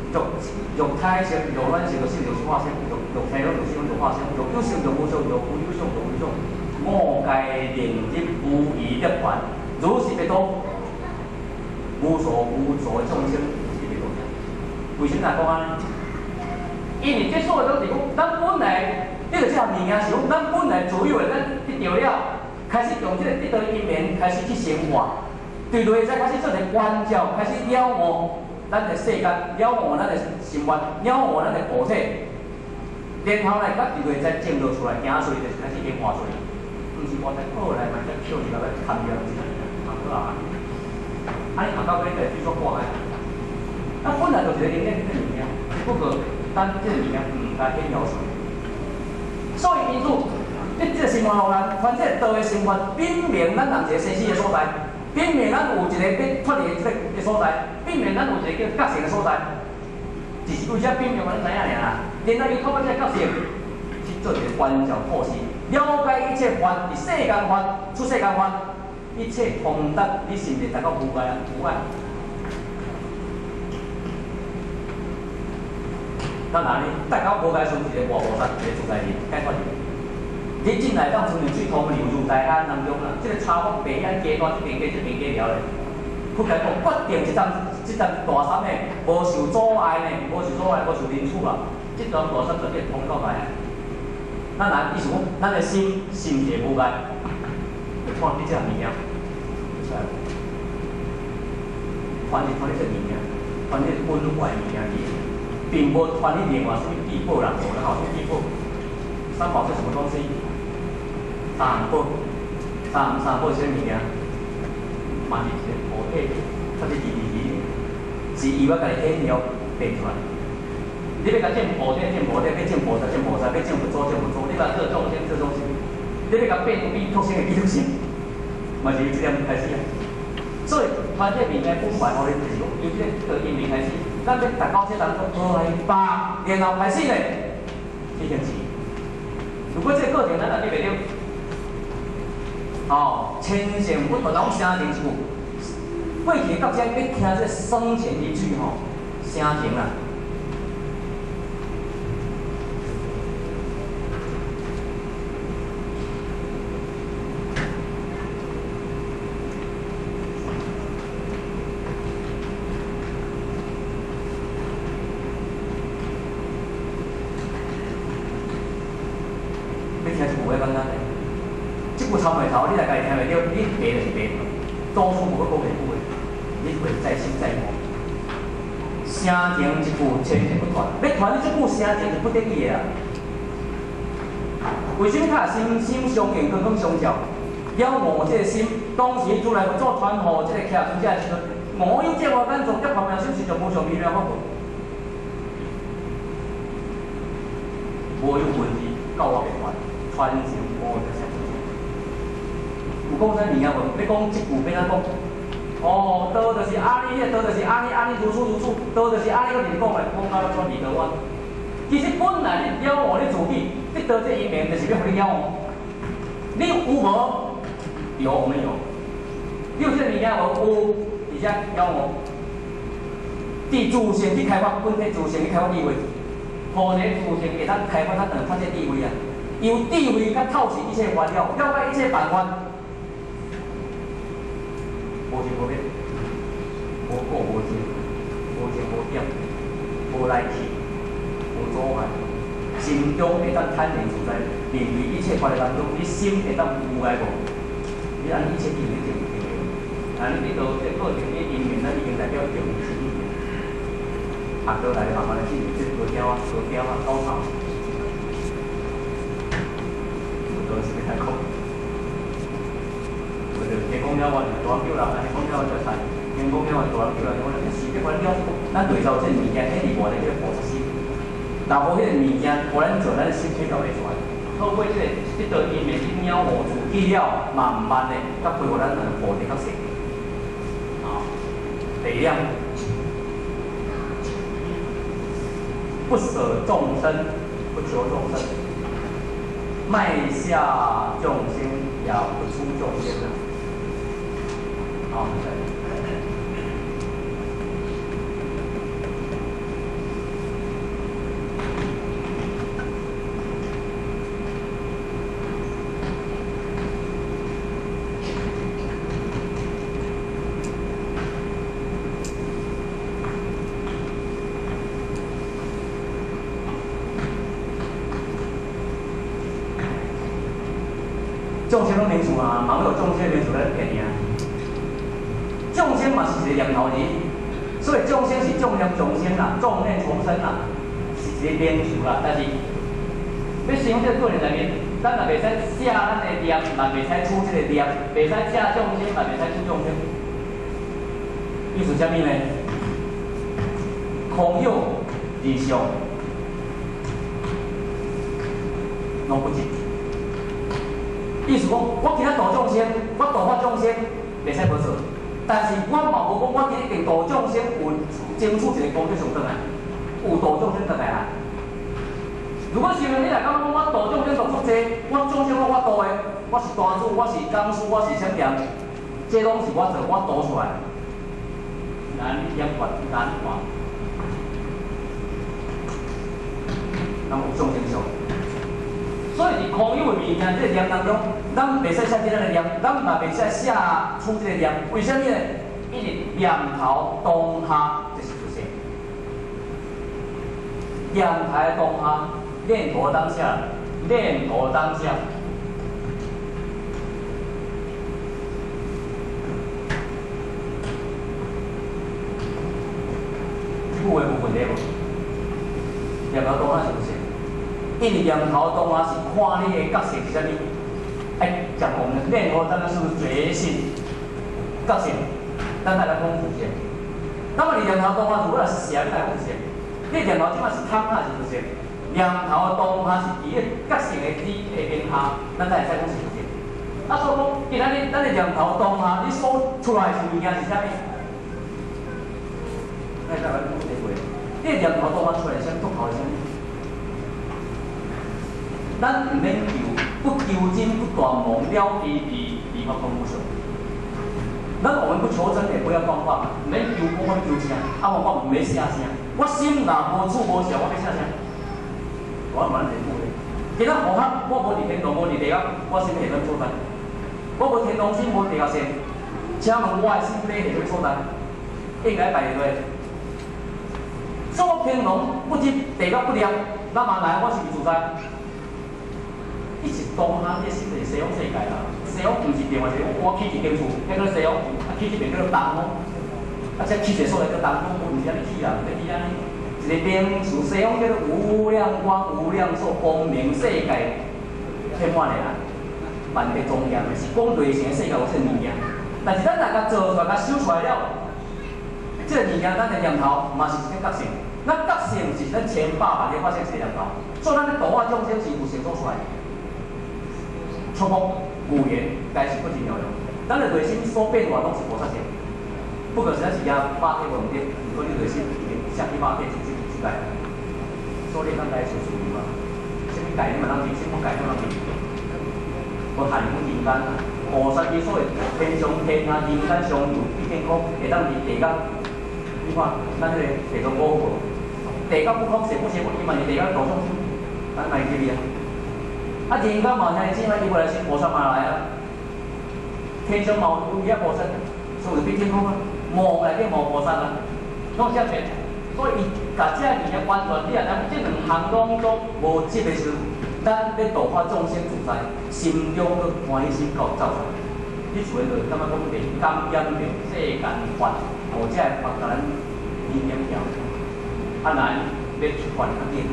若若胎色、若卵色、若色、若化色、若若胎若色、若化色、若有色、若無色、若無有相、若無相，五界令入無餘涅槃，如是別多，無數無數的眾生。為啥物講按呢？因為這所有攏是講，咱本來得著這項物件是講，咱本來自有的，咱得著了，開始用這個得著因緣開始去生活，對內在開始做一個觀照，開始了悟咱的世間，了悟咱的心願，了悟咱的菩提，然後呢，佮佇內在證落出來，行出去就是開始顯化出來，毋是我在過來嘛，才捡一個來含掉，是含倒啊！啊，你含到尾就水煞掛開。啊，本來就是一個靈驗這個物件，只不過咱這個物件毋該顯露出來。所以因此，你這個心願予咱，反正道的心願，表明咱人一個生死的所在，表明咱有一個欲脫離這個所在，表明咱有一個叫覺醒的所在。只是為啥表明咱知影爾啦？然後伊透過這個覺醒，去做一個觀照透視，了解一切法，佇世間法、出世間法，一切通達，你是毋是達到無礙啊？無礙。咱哪呢？達到無礙，剩一個外菩薩，一個自在人解脫去。你進來當親像水通流入大海當中啦，這個差風白眼加大，這邊加這邊加了咧。佛來講，決定這層大山呢，無受阻礙呢，無受阻礙，無受人處啦。這層大山絕對通到大海。咱来意思講，咱的心心地無礙，就看你這項物件，出來。傳是傳你這物件，傳你本懷物件去，並無傳你另外什麼地寶啦，無啦吼，什麼地寶？三寶是什麼東西？三寶，三寶是啥物件？嘛是一個菩提，或者是義是伊我家己顯了變出來。你欲共證菩提，證菩提；欲證菩薩，證菩薩；欲證佛祖，證佛祖。你欲做眾生，做眾生。你欲共變比托生的比托生，嘛是由這點開始啊。所以，傳這個物件本懷，予你就是講，由這個因緣開始，咱欲達到這當中，來吧，然後開始呢，去行持。如果這個過程咱若得袂著，哦，千善不斷，攏聲情一句。過去到這欲聽這生前一句吼，聲情啦。欲聽一句話簡單咧，這句參話頭，你若家己聽袂著，你白就是白，祖師無閣講下句話，你會再心再悟。聲情一句，千善不斷，欲傳你這句聲情是不得已的啊。為什麼較心心相應，光光相照？了悟這個心，當時如來佛祖傳予這個徛尊者的時陣，無有這外間做，這旁邊心是就無上微妙法門，無有文字教我袂傳，傳承無得啥物。有講啥物件無？欲講這句欲按怎講？哦，道就是按呢，彼個道就是按呢按呢如此如此，道就是按呢，閣直講來，講到轉離道彎。其實本來你了悟你自己，得到這因緣，就是欲予你了悟。你有無？有，我們有。你有這個物件無？有，而且了悟。佇自性去開發，本體自性去開發智慧，予你自性會當開發，咱會發這智慧啊。由智慧較透視一切煩惱，了解一切辦法。無生無滅，無過無進，無增無減，無來去，無阻礙，心中會當坦然自在，面對一切法的當中，你心會當無礙無？你按呢一切定定定定的，啊，你得到這個過程，你因緣，咱已經代表定是因緣。啊，倒來慢慢來進入這高調啊，高調啊，高潮。有道是欲來講，有就天講了，我就大人叫人，安尼講了我就菜；天講了我大人叫人，我就是這款了。咱對照這物件，彼佇外咧，彼個菩薩心，若無彼個物件，予咱做，咱心體就袂出來。透過這個這道因緣去了悟自己了，慢慢的，才恢復咱的菩提較細。啊，第二點，不捨眾生，不求眾生，賣下眾生，也不出眾生啊。好，眾生攏名詞啊，嘛有眾生名詞咧騙爾。眾生嘛是一個念頭爾，所以眾生是眾念眾生啦，眾念重生啦，是一個名詞啦。但是，欲想這個過程內面，咱也袂使捨咱的念，嘛袂使取這個念，袂使捨眾生，嘛袂使取眾生。意思啥物呢？空有二相，攏不執。意思講，我今仔度眾生，我度化眾生，袂使無做。但是我嘛無講，我今日一定度眾生有爭取一個功德上轉來，有度眾生轉來啊。如果是你若感覺講我度眾生度足濟，我眾生攏我度的，我是大主，我是講師，我是啥物人，這攏是我做，我度出來。難厭煩難還，咱有眾生相。所以佇空有的物件這個念當中，咱袂使寫這個念，咱嘛袂使寫出這個念。為啥物呢？因為念頭當下就是出現，念頭當下，念頭當下，念頭當下。這句話無問題無？念頭當下是毋是？因為念頭當下是看你的覺性是啥物，愛講講念頭當下是覺性，覺性，咱來講佛性。那麼你念頭當下如果若是邪，你來講是邪。你念頭這擺是空還是佛性？念頭當下是佇個覺性的底下邊下，咱才會使講是佛性。啊，所以講，今仔日咱的念頭當下，你所出來的物件是啥物？咱再來講這話，你的念頭當下出來是啥物？出頭是啥物？咱毋免求，不求真，不斷妄，了知離離法空無相。咱我們不求真，也不要妄法，毋免求講，我求啥？啊，我毋免寫啥？我心若無處無相，我欲寫啥？我毋免這句咧。今仔我較我無佇天堂，無佇地獄，我心會當所在？我無天堂心，無地獄心，請問我的心欲佇啥物所在？應該擺佇佗？所以我天堂不入，地獄不入，咱嘛來，我是毋是自在？伊是當下，你的心就是西方世界啦。西方毋是另外一個，我起一間厝，彼個西方，啊起這邊叫做東方，啊這起一個所在叫東方，毋是按呢起啦，毋是起按呢。一個名詞，西方叫做無量光、無量壽、光明世界，遍滿的啦，萬德莊嚴的，是講內心的世界有這個物件。但是咱若共做出來、共修出來了，這個物件，咱的念頭嘛是一個覺性。咱覺性是咱千百萬個發生一個念頭，所以咱咧度化眾生是有成所出來。束縛語言，該是不真妙用。咱的內心所變化攏是菩薩性，不過是咱是驚肉體無毋對，毋過你內心已經捨去肉體出出出來，所以咱來修自由啊。啥物界你嘛通入，啥物界你嘛通入。無限講人間啊，菩薩伊所謂天上天下人間相遊，畢竟講會當佇地獄。你看，咱彼個地藏五無？地獄不空，邪不邪不，伊嘛是地獄度眾生，咱嘛會記哩啊。啊，人間嘛兄弟姊妹，伊無來是菩薩嘛來啊。天上嘛有遐菩薩，所以變天空啊，夢內底無菩薩啊，攏遮變。所以伊共這物件完全，你若咱這兩項攏總無執的時陣，咱欲度化眾生自在，心中閣歡喜心夠走出來，你自然就會感覺講袂感染著世間法，或者會法共咱影響掉。啊，若欲出發較緊。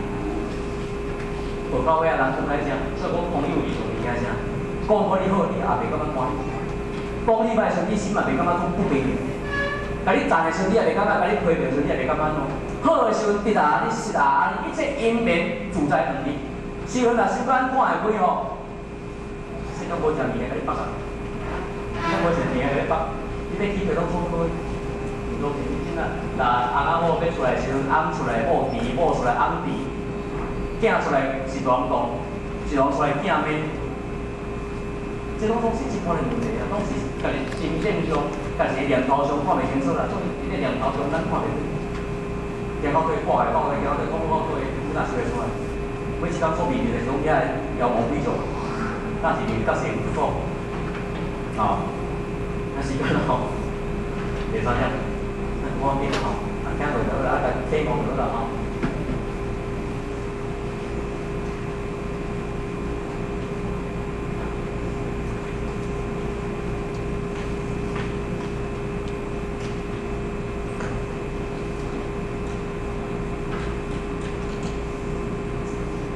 無到尾啊，人講來啥？所以講朋友是上物件啥？講予你好，你也袂感覺歡喜；講你歹時，你心嘛袂感覺講不平衡。共你讚的時陣，你也袂感覺；共你批評的時陣，你也袂感覺按怎。好的時陣，得啊，你失啊，一切因緣自在恆利。時陣若小可看會開吼，世間無食物件共你縛啊，世間無食物件共你縛，你欲起袂攏錯開。毋都是你真啊，若翁仔某欲出來時陣，翁出來某甜，某出來翁甜。囝出來是大人，一人出來囝面，這攏總是這款的問題啊，攏是家己心境上、家己的念頭上看袂清楚啦。總是佇咧念頭上，咱看袂清。念頭對掛來講，念頭對講講對，你若想會出來？每一工所面對的攏遐妖魔鬼怪，那是覺性不足，啊，那時間吼，袂使遐，咱無要緊吼，啊聽落就好啦，啊共體悟就好啦吼。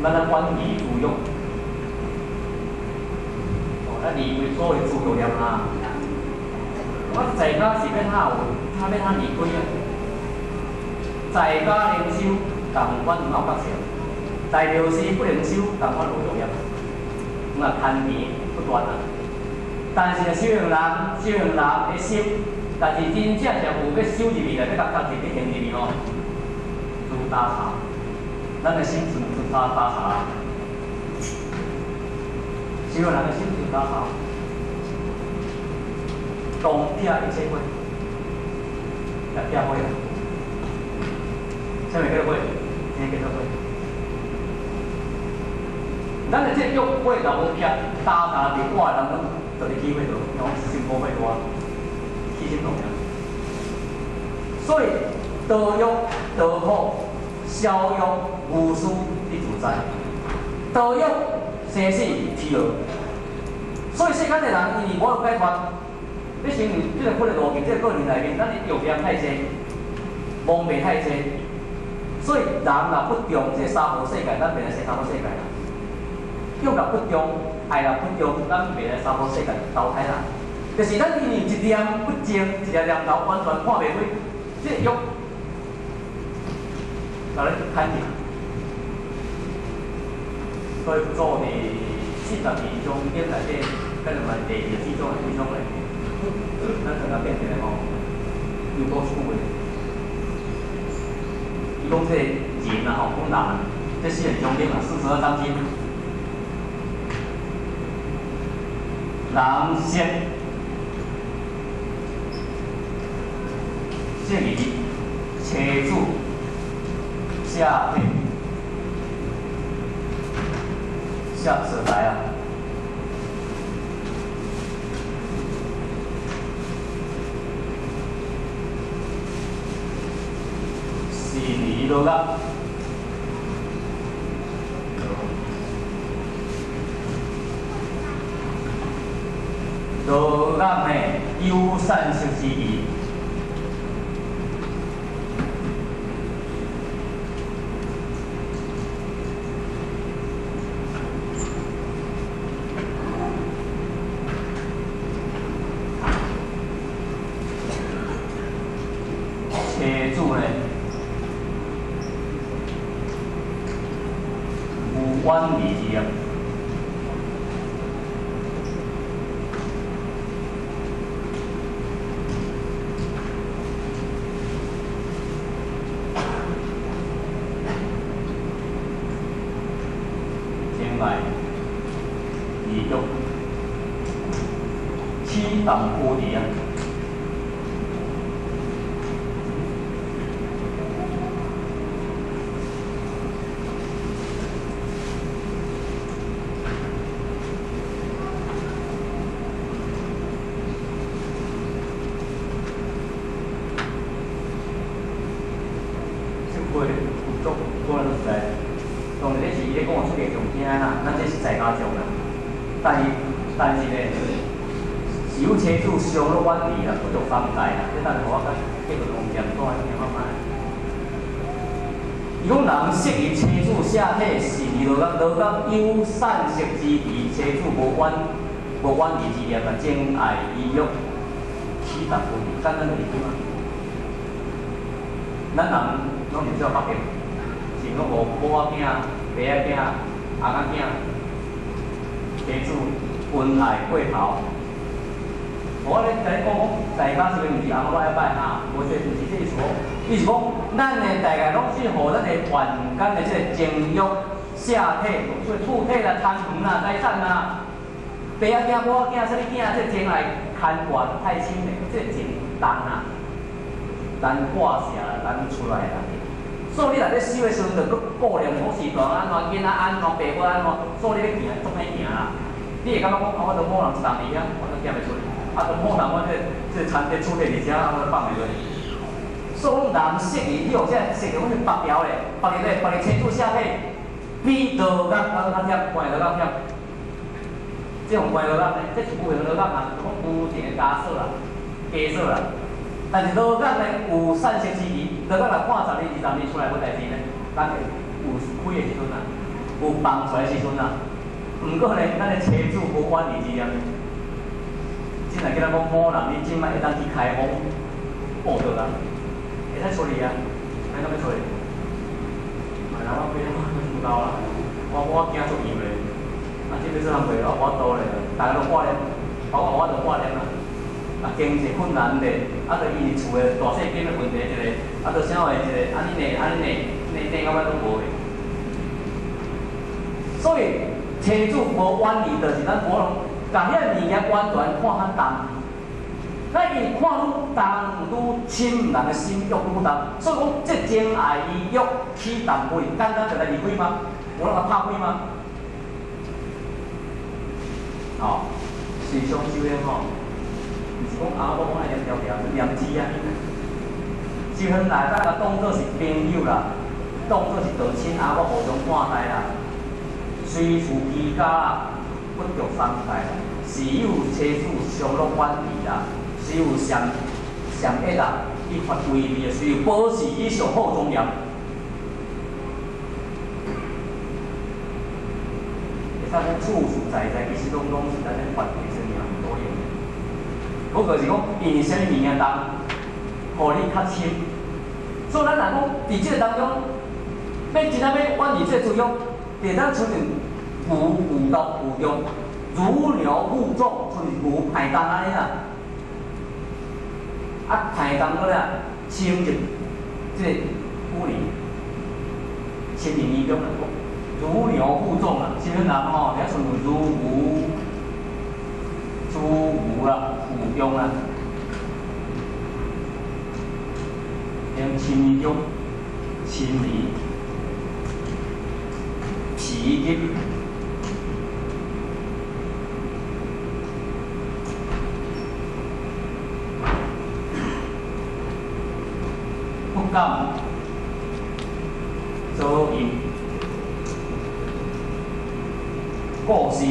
咱來遠離私欲，哦，咱離開所謂私欲念啊。我在家是欲哪有，哪欲哪離開啊？在家能修，仝款毋有覺性；在庙寺不能修，仝款無欲念。咁啊，貪甜不斷啊。但是修行人，修行人的心，但是真正是有欲修入去咧，欲共家己欲行入去吼，如打茶。咱的心是如打打茶，修行人的心如打茶，当撇一切火，撇火啊！啥物叫做火？啥叫做火？咱的這個欲火若無撇，打茶佇我的人攏就佇起火度，用心無火大，起心動念。所以道欲、道苦、消欲、無私，你自在。道欲生死起落。所以世間的人因為無法解脫，你成就這個苦的路徑，這個過程內面，咱的欲念太濟，妄念太濟，所以人若不重這娑婆世界，咱袂來生娑婆世界啦。欲若不重，愛若不重，咱袂來娑婆世界投胎啦。就是咱因為一念不正，一個念頭完全看袂開，這個欲共咱牽去。所以做佇42章經內底，咱就問第二四章的幾章內底，咱等下變成吼，又講一句話，伊講這個人啊吼，講人，這42章經啊，42章經，人色色宜妻子下體下舍財啊，是離落啊，落啊呢，有善色之義。妻子呢，無遠離之業。情愛意欲，起動菩提啊！當然，這是伊咧講出家眾聽啦，咱這是在家眾啦。但是呢，是有妻子相樂遠離啦，不著方財啦。這等下我較繼續講念講來聽看覓。伊講人適宜妻子下體是離落落到有善色之地，妻子無遠離之業啊，情愛意欲起動不離，簡單就是這嘛。咱人攏是做北京。是講無某仔囝、爸仔囝、翁仔囝，妻子恩愛過頭。我咧甲你講講，大家是毋是翁仔某愛拜哈？無這毋是這意思哦。伊是講，咱的大概攏是予咱的凡間的這個情欲、下體、厝體啦、貪欲啦、財產啦，爸仔囝、某仔囝、啥物囝，這個情愛牽掛太深嘞，這個情重啊，難割捨啦，難出來啦。所以你若咧修的時陣，就閣顧念講時段按怎，囡仔按怎，爸母按怎，所以你咧行足歹行啦。你會感覺講，啊，我都某人一冬伫遐，我都行袂出去。啊，都某人我這田地厝地伫遮，我都放袂落。所以講人適宜，你有這適宜，阮是白條咧，白日咧，白日妻子下體，比落壓還閣較忝，關落較忝。這種關落壓呢，這是無形落壓啊，講無形的枷鎖啦，枷鎖啦。但是落壓呢，有善色之餘，落壓若判10年、20年出來無代誌呢，咱會有開的時陣啊，有放出來的時陣啊。毋過呢，咱的妻子無遠離之業，真來叫咱講某人，你這擺會當去開封報道啊，會使出去啊，安怎欲出去？嘛，人我變我唔夠啦，我驚出油咧，啊，這欲做工課我無法度咧，逐家攏掛念，包括我都掛念啊。啊，經濟困難咧，啊，就因為厝的大細間的問題一個，啊，就啥話一個，按呢呢，按呢呢，呢呢到尾攏無的。所以妻子無遠離，就是咱無共遐物件完全看較重。咱因看愈重愈深，人的心欲愈重。所以講，這情愛意欲起動不簡單就來離開嗎？無人來拍開嗎？吼，時常修煉吼。毋是講阿某講愛念條條，念字啊。就算來咱共當做是朋友啦，當做是道親阿某互相看待啦。隨隨處居家，不著三界啦。時有妻子傷樂遠離啦，時有善善惡啦，伊發威力，時有寶事以上好莊嚴。會使講處處在在，其實攏攏是咱咧發提升命多用。不過是講，因為啥物物件重，予你較深。所以咱若講佇這個當中，欲真正欲遠離這個罪惡，就當親像牛有毒有重，如牛負重，親像牛排重按呢啦。啊，排重閣了，深入這個污泥，深入泥中來講，如牛負重啦，啥物人吼？遐親像如牛、豬牛啦，負重啦，用深泥中，深泥，皮筋。不敢左右，故事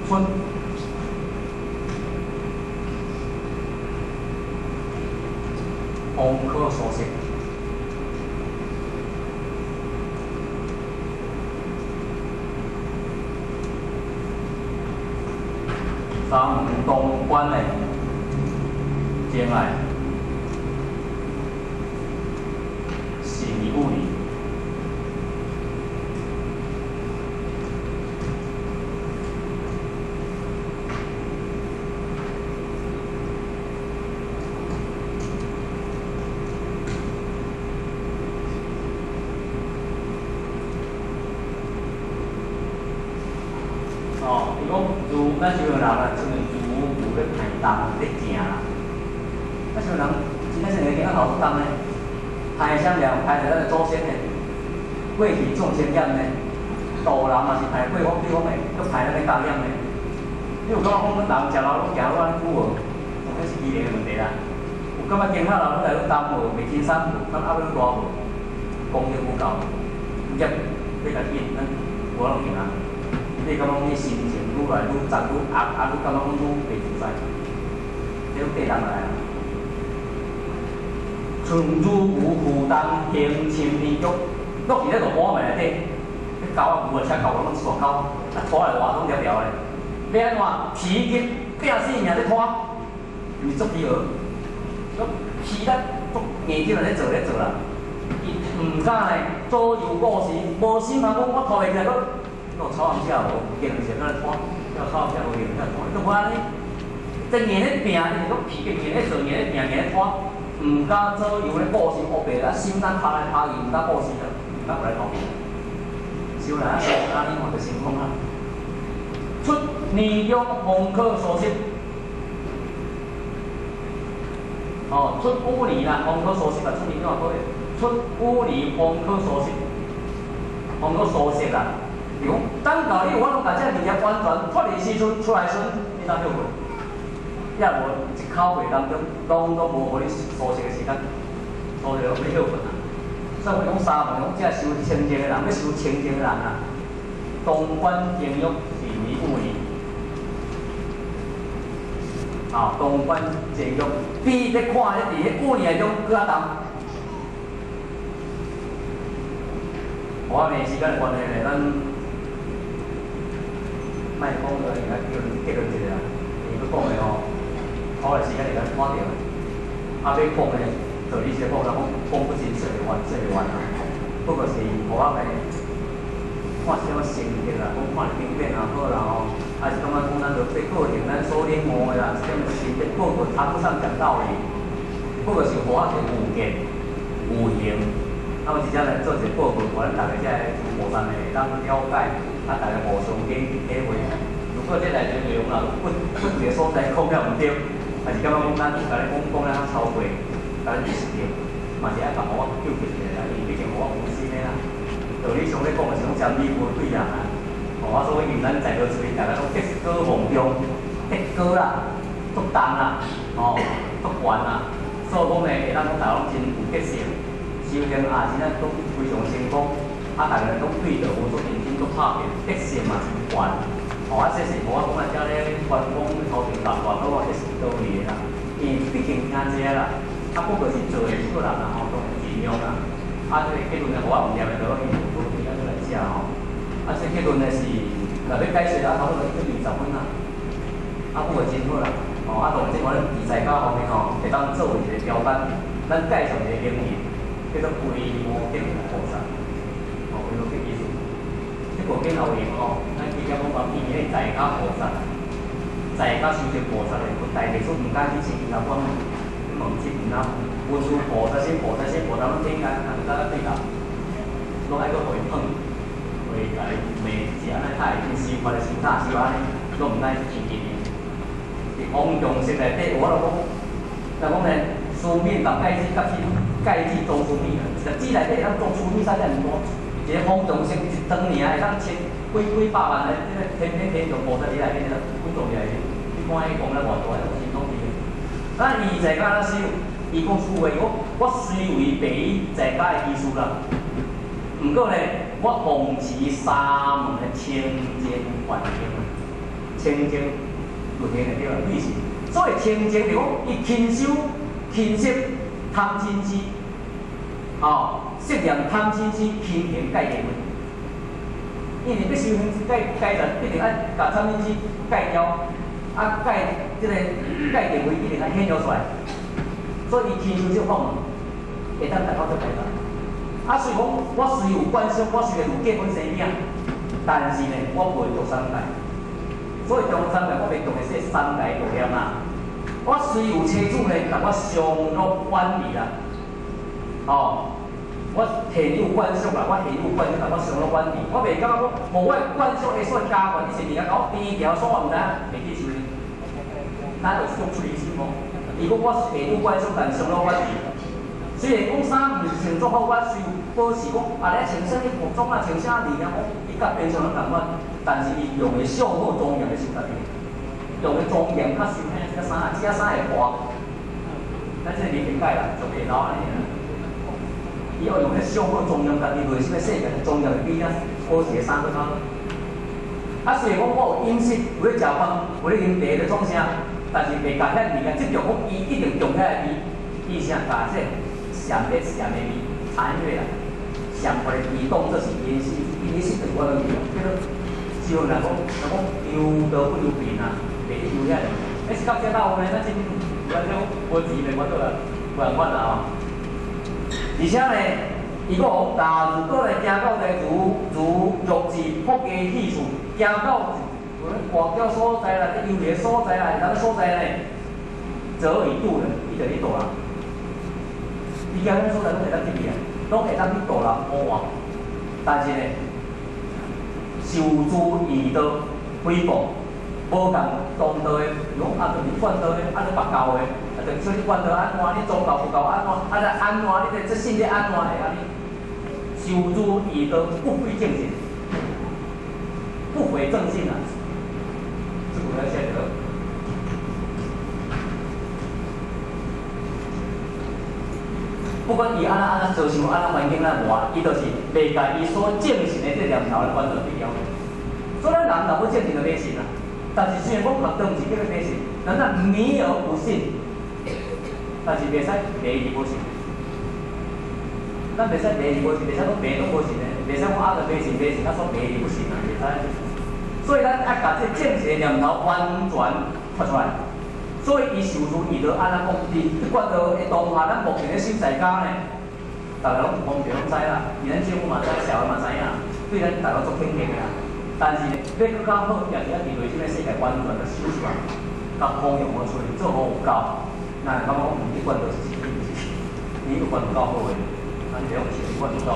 春方可蘇釋。三東關的真愛是五年。哦，伊講如咱像人啊，像如牛咧排重咧行啦。啊，像人真正是會行到老重呢，排啥量排著咱的祖先的，過去眾生業呢，大人嘛是排過往對方的，閣排咱的家業呢。你有感覺講阮人食老愈行愈按呢久無？哦，彼是機能的問題啦。有感覺肩較老愈來愈重無？袂輕鬆無？感覺壓愈大無？功力無夠，業欲較緊，咱無法度行啊。你感覺講你心情愈來愈雜愈壓，啊，愈感覺講愈袂自在，這攏缀重來啊。像如牛負重行深泥中，落佇咧路盤內底，彼狗仔牛仔車狗攏一大狗，啊拖來活攏了了的。欲按怎？疲極拼死命咧拖，毋是足疲勞，攏疲力足硬勁咧做咧做啦。伊毋敢呢左右顧視，無心通講我拖袂起來，閣。有草紅車無？見是咱咧拖，有草紅車無用，遐拖，都無按呢。這硬咧拚，伊是講疲極硬咧做，硬咧拚，硬咧拖，毋敢左右咧顧視烏白啊，心肝拍來拍去，毋敢顧視啦，毋敢過來逃避。修來啊，修按呢看就成功啊。出年中方可蘇釋，哦，出五年啦，方可蘇釋啊，出年中也可以。出五年方可蘇釋，方可蘇釋啦。是講，等到你有法度共這個物件完全脫離時陣出來時陣，你才歇睏。抑無一口氣當中，攏總無予你蘇釋的時間，蘇釋攏欲歇睏啊。所以我講三問，講這修清淨的人，欲修清淨的人啊，東關監獄是為五年。啊，東關監獄比咧看咧佇彼五年中閣較重。我明時間的關係咧，咱。莫講個，而家叫結論一下啦。伊欲講的吼，好的時間會當看著。啊，欲講的道理是講，人講講不盡，說袂完，說袂完啊。不過是互我們看啥物心得啦，講看經典也好啦吼，還是感覺講咱著對個人咱所領悟的啦，啥物心得報告談不上講道理。不過是予我一個有見有形，啊，我直接來做一個報告，予咱逐家遮個諸菩薩會當了解。啊，逐家互相間去體會。如果這內面內容若不不一個所在講了毋對，還是感覺講咱共你講講了較超過，共你是對，嘛是愛共我糾正一下啦，因為畢竟我有心的啦。道理上咧講的是講真理無對人啊。哦，啊，所以因咱在座喙，逐家攏德高望重，德高啦，足重啦，哦，足懸啦，所以講呢，會當講大家攏真有特色，修行也真正都非常成功，啊，逐个攏對道有做認真做拍拼，特色嘛真懸。哦，啊，這是無我講啊，遮咧觀光頭前六外多，這是道理的啦。因為畢竟聽這啦，啊，不過是做的個人啦吼，當然盡量啦。啊，這個結論呢，予我有念的，就講伊無多啊，來食吼。啊，這結論呢是，若欲解釋啊，差不多120分啦。啊，不過真好啦。哦，啊，當然這款佇在家方面吼，會當作為一個標杆，咱介紹一個名人，叫做維摩訖菩薩。哦，維摩訖意思。這部經後用吼，咱記得講講伊個在家菩薩，在家修行菩薩的，大歷史毋敢去親近阮，問這毋敢。文殊菩薩、什菩薩、什菩薩攏天間人甲對答，攏愛閣予伊碰，予伊共伊罵，是按呢，他會修法的修啥修按呢，攏毋敢親近伊。佇方丈室內底，有法度講，若講呢，書面共芥子甲去芥子裝書面啊，一個紙內底會當裝書面啥遮爾多，一個方丈室一層爾會當千幾幾百萬個，這個天天天上菩薩佇內面，會當滾動佇內面，你看彼講了偌大，彼種神通力。啊，伊在家怎修？伊講出話，我雖為白衣在家的居士啦，毋過呢，我奉持沙門的清淨環境，清淨就行就對啦，意思。所謂清淨就講，伊勤修勤息貪嗔痴，哦，攝念貪嗔痴，勤行戒定慧。因為欲修行戒戒人，必定愛共貪嗔痴戒掉，啊戒這個戒定慧一定愛顯露出來。所以伊勤修這法門，會當達到這階段。啊，雖講我雖有慣性，我雖然有結婚生囝，但是呢，我袂著三界。所以中三界我袂著的說三界道念啊。我雖有妻子呢，但我常樂遠離啦。哦，我現有慣性啦，我現有慣性，但我常樂遠離。我袂感覺講，無我的慣性會說家眷，你是物件共我邊條所，我毋知影，袂去修煉。咱有這種出離心無？伊講我現有慣性，但常樂遠離。雖然講衫毋是穿足好，我雖有保持講，啊，咧穿啥物服裝啊，穿啥物件，講伊佮平常人仝款，但是伊用的相好莊嚴咧修家己，用的莊嚴較修這個衫啊，這件衫會破，咱這個理解啦，就袂老按呢啦。伊要用彼相好莊嚴家己內心的世界莊嚴的比咱保持的衫閣較好。啊，雖然講我有飲食，有咧食飯，有咧啉茶，咧創啥，但是袂共遐物件執著，講伊一定重遐個味，伊啥共這鹹的鹹的味，殘月啦，鹹的味當做是伊的心，伊的心就是我的味，叫做只有若講若講求道不求貧啊，袂去求遐個。彼是到這到有呢，咱真有安怎無錢袂關倒啦，無共款啦吼。而且呢，伊閣講，若如果來行到呢，如如欲自破家棄處，行到有咧外交所在啦，咧遊歷所在啦，啥物所在呢？則已渡人，伊就去渡人。伊行啥物所在攏會當入去啊，攏會當去渡人烏但是呢，受諸異道誹謗，無仝同道的，講啊，就是勸道的，啊，你別教的，啊，就說你勸道按怎，你宗教佛教按怎，啊，你按怎，你這信這按怎會按呢？受諸異道不悔正信，不悔正信啊！這句來寫著。不管伊按怎按怎遭受，按怎環境按怎活，伊就是袂共伊所正信的這個念頭來完全對調。所以咱人若欲正信就迷信啦。但是雖然講學當是叫做迷信，咱若迷而不信，但是袂使迷而無信。咱袂使迷而無信，袂使講迷都無信的，袂使講啊就迷信迷信，啊煞迷而不信啊，袂使。所以咱愛共這個正信的念頭完全脫出來。所以伊受諸異道按怎講？佇這貫道的當下，咱目前咧修在家呢，逐个攏有方便攏知啦，伊咱政府嘛知，社會嘛知影，對咱逐个足肯定的啦。但是呢，欲閣較好，也是愛佇內心的世界完全來修出來，共弘揚出來，做好有夠。那感覺講，這貫道是，伊個貫道夠好的，咱這種是貫道。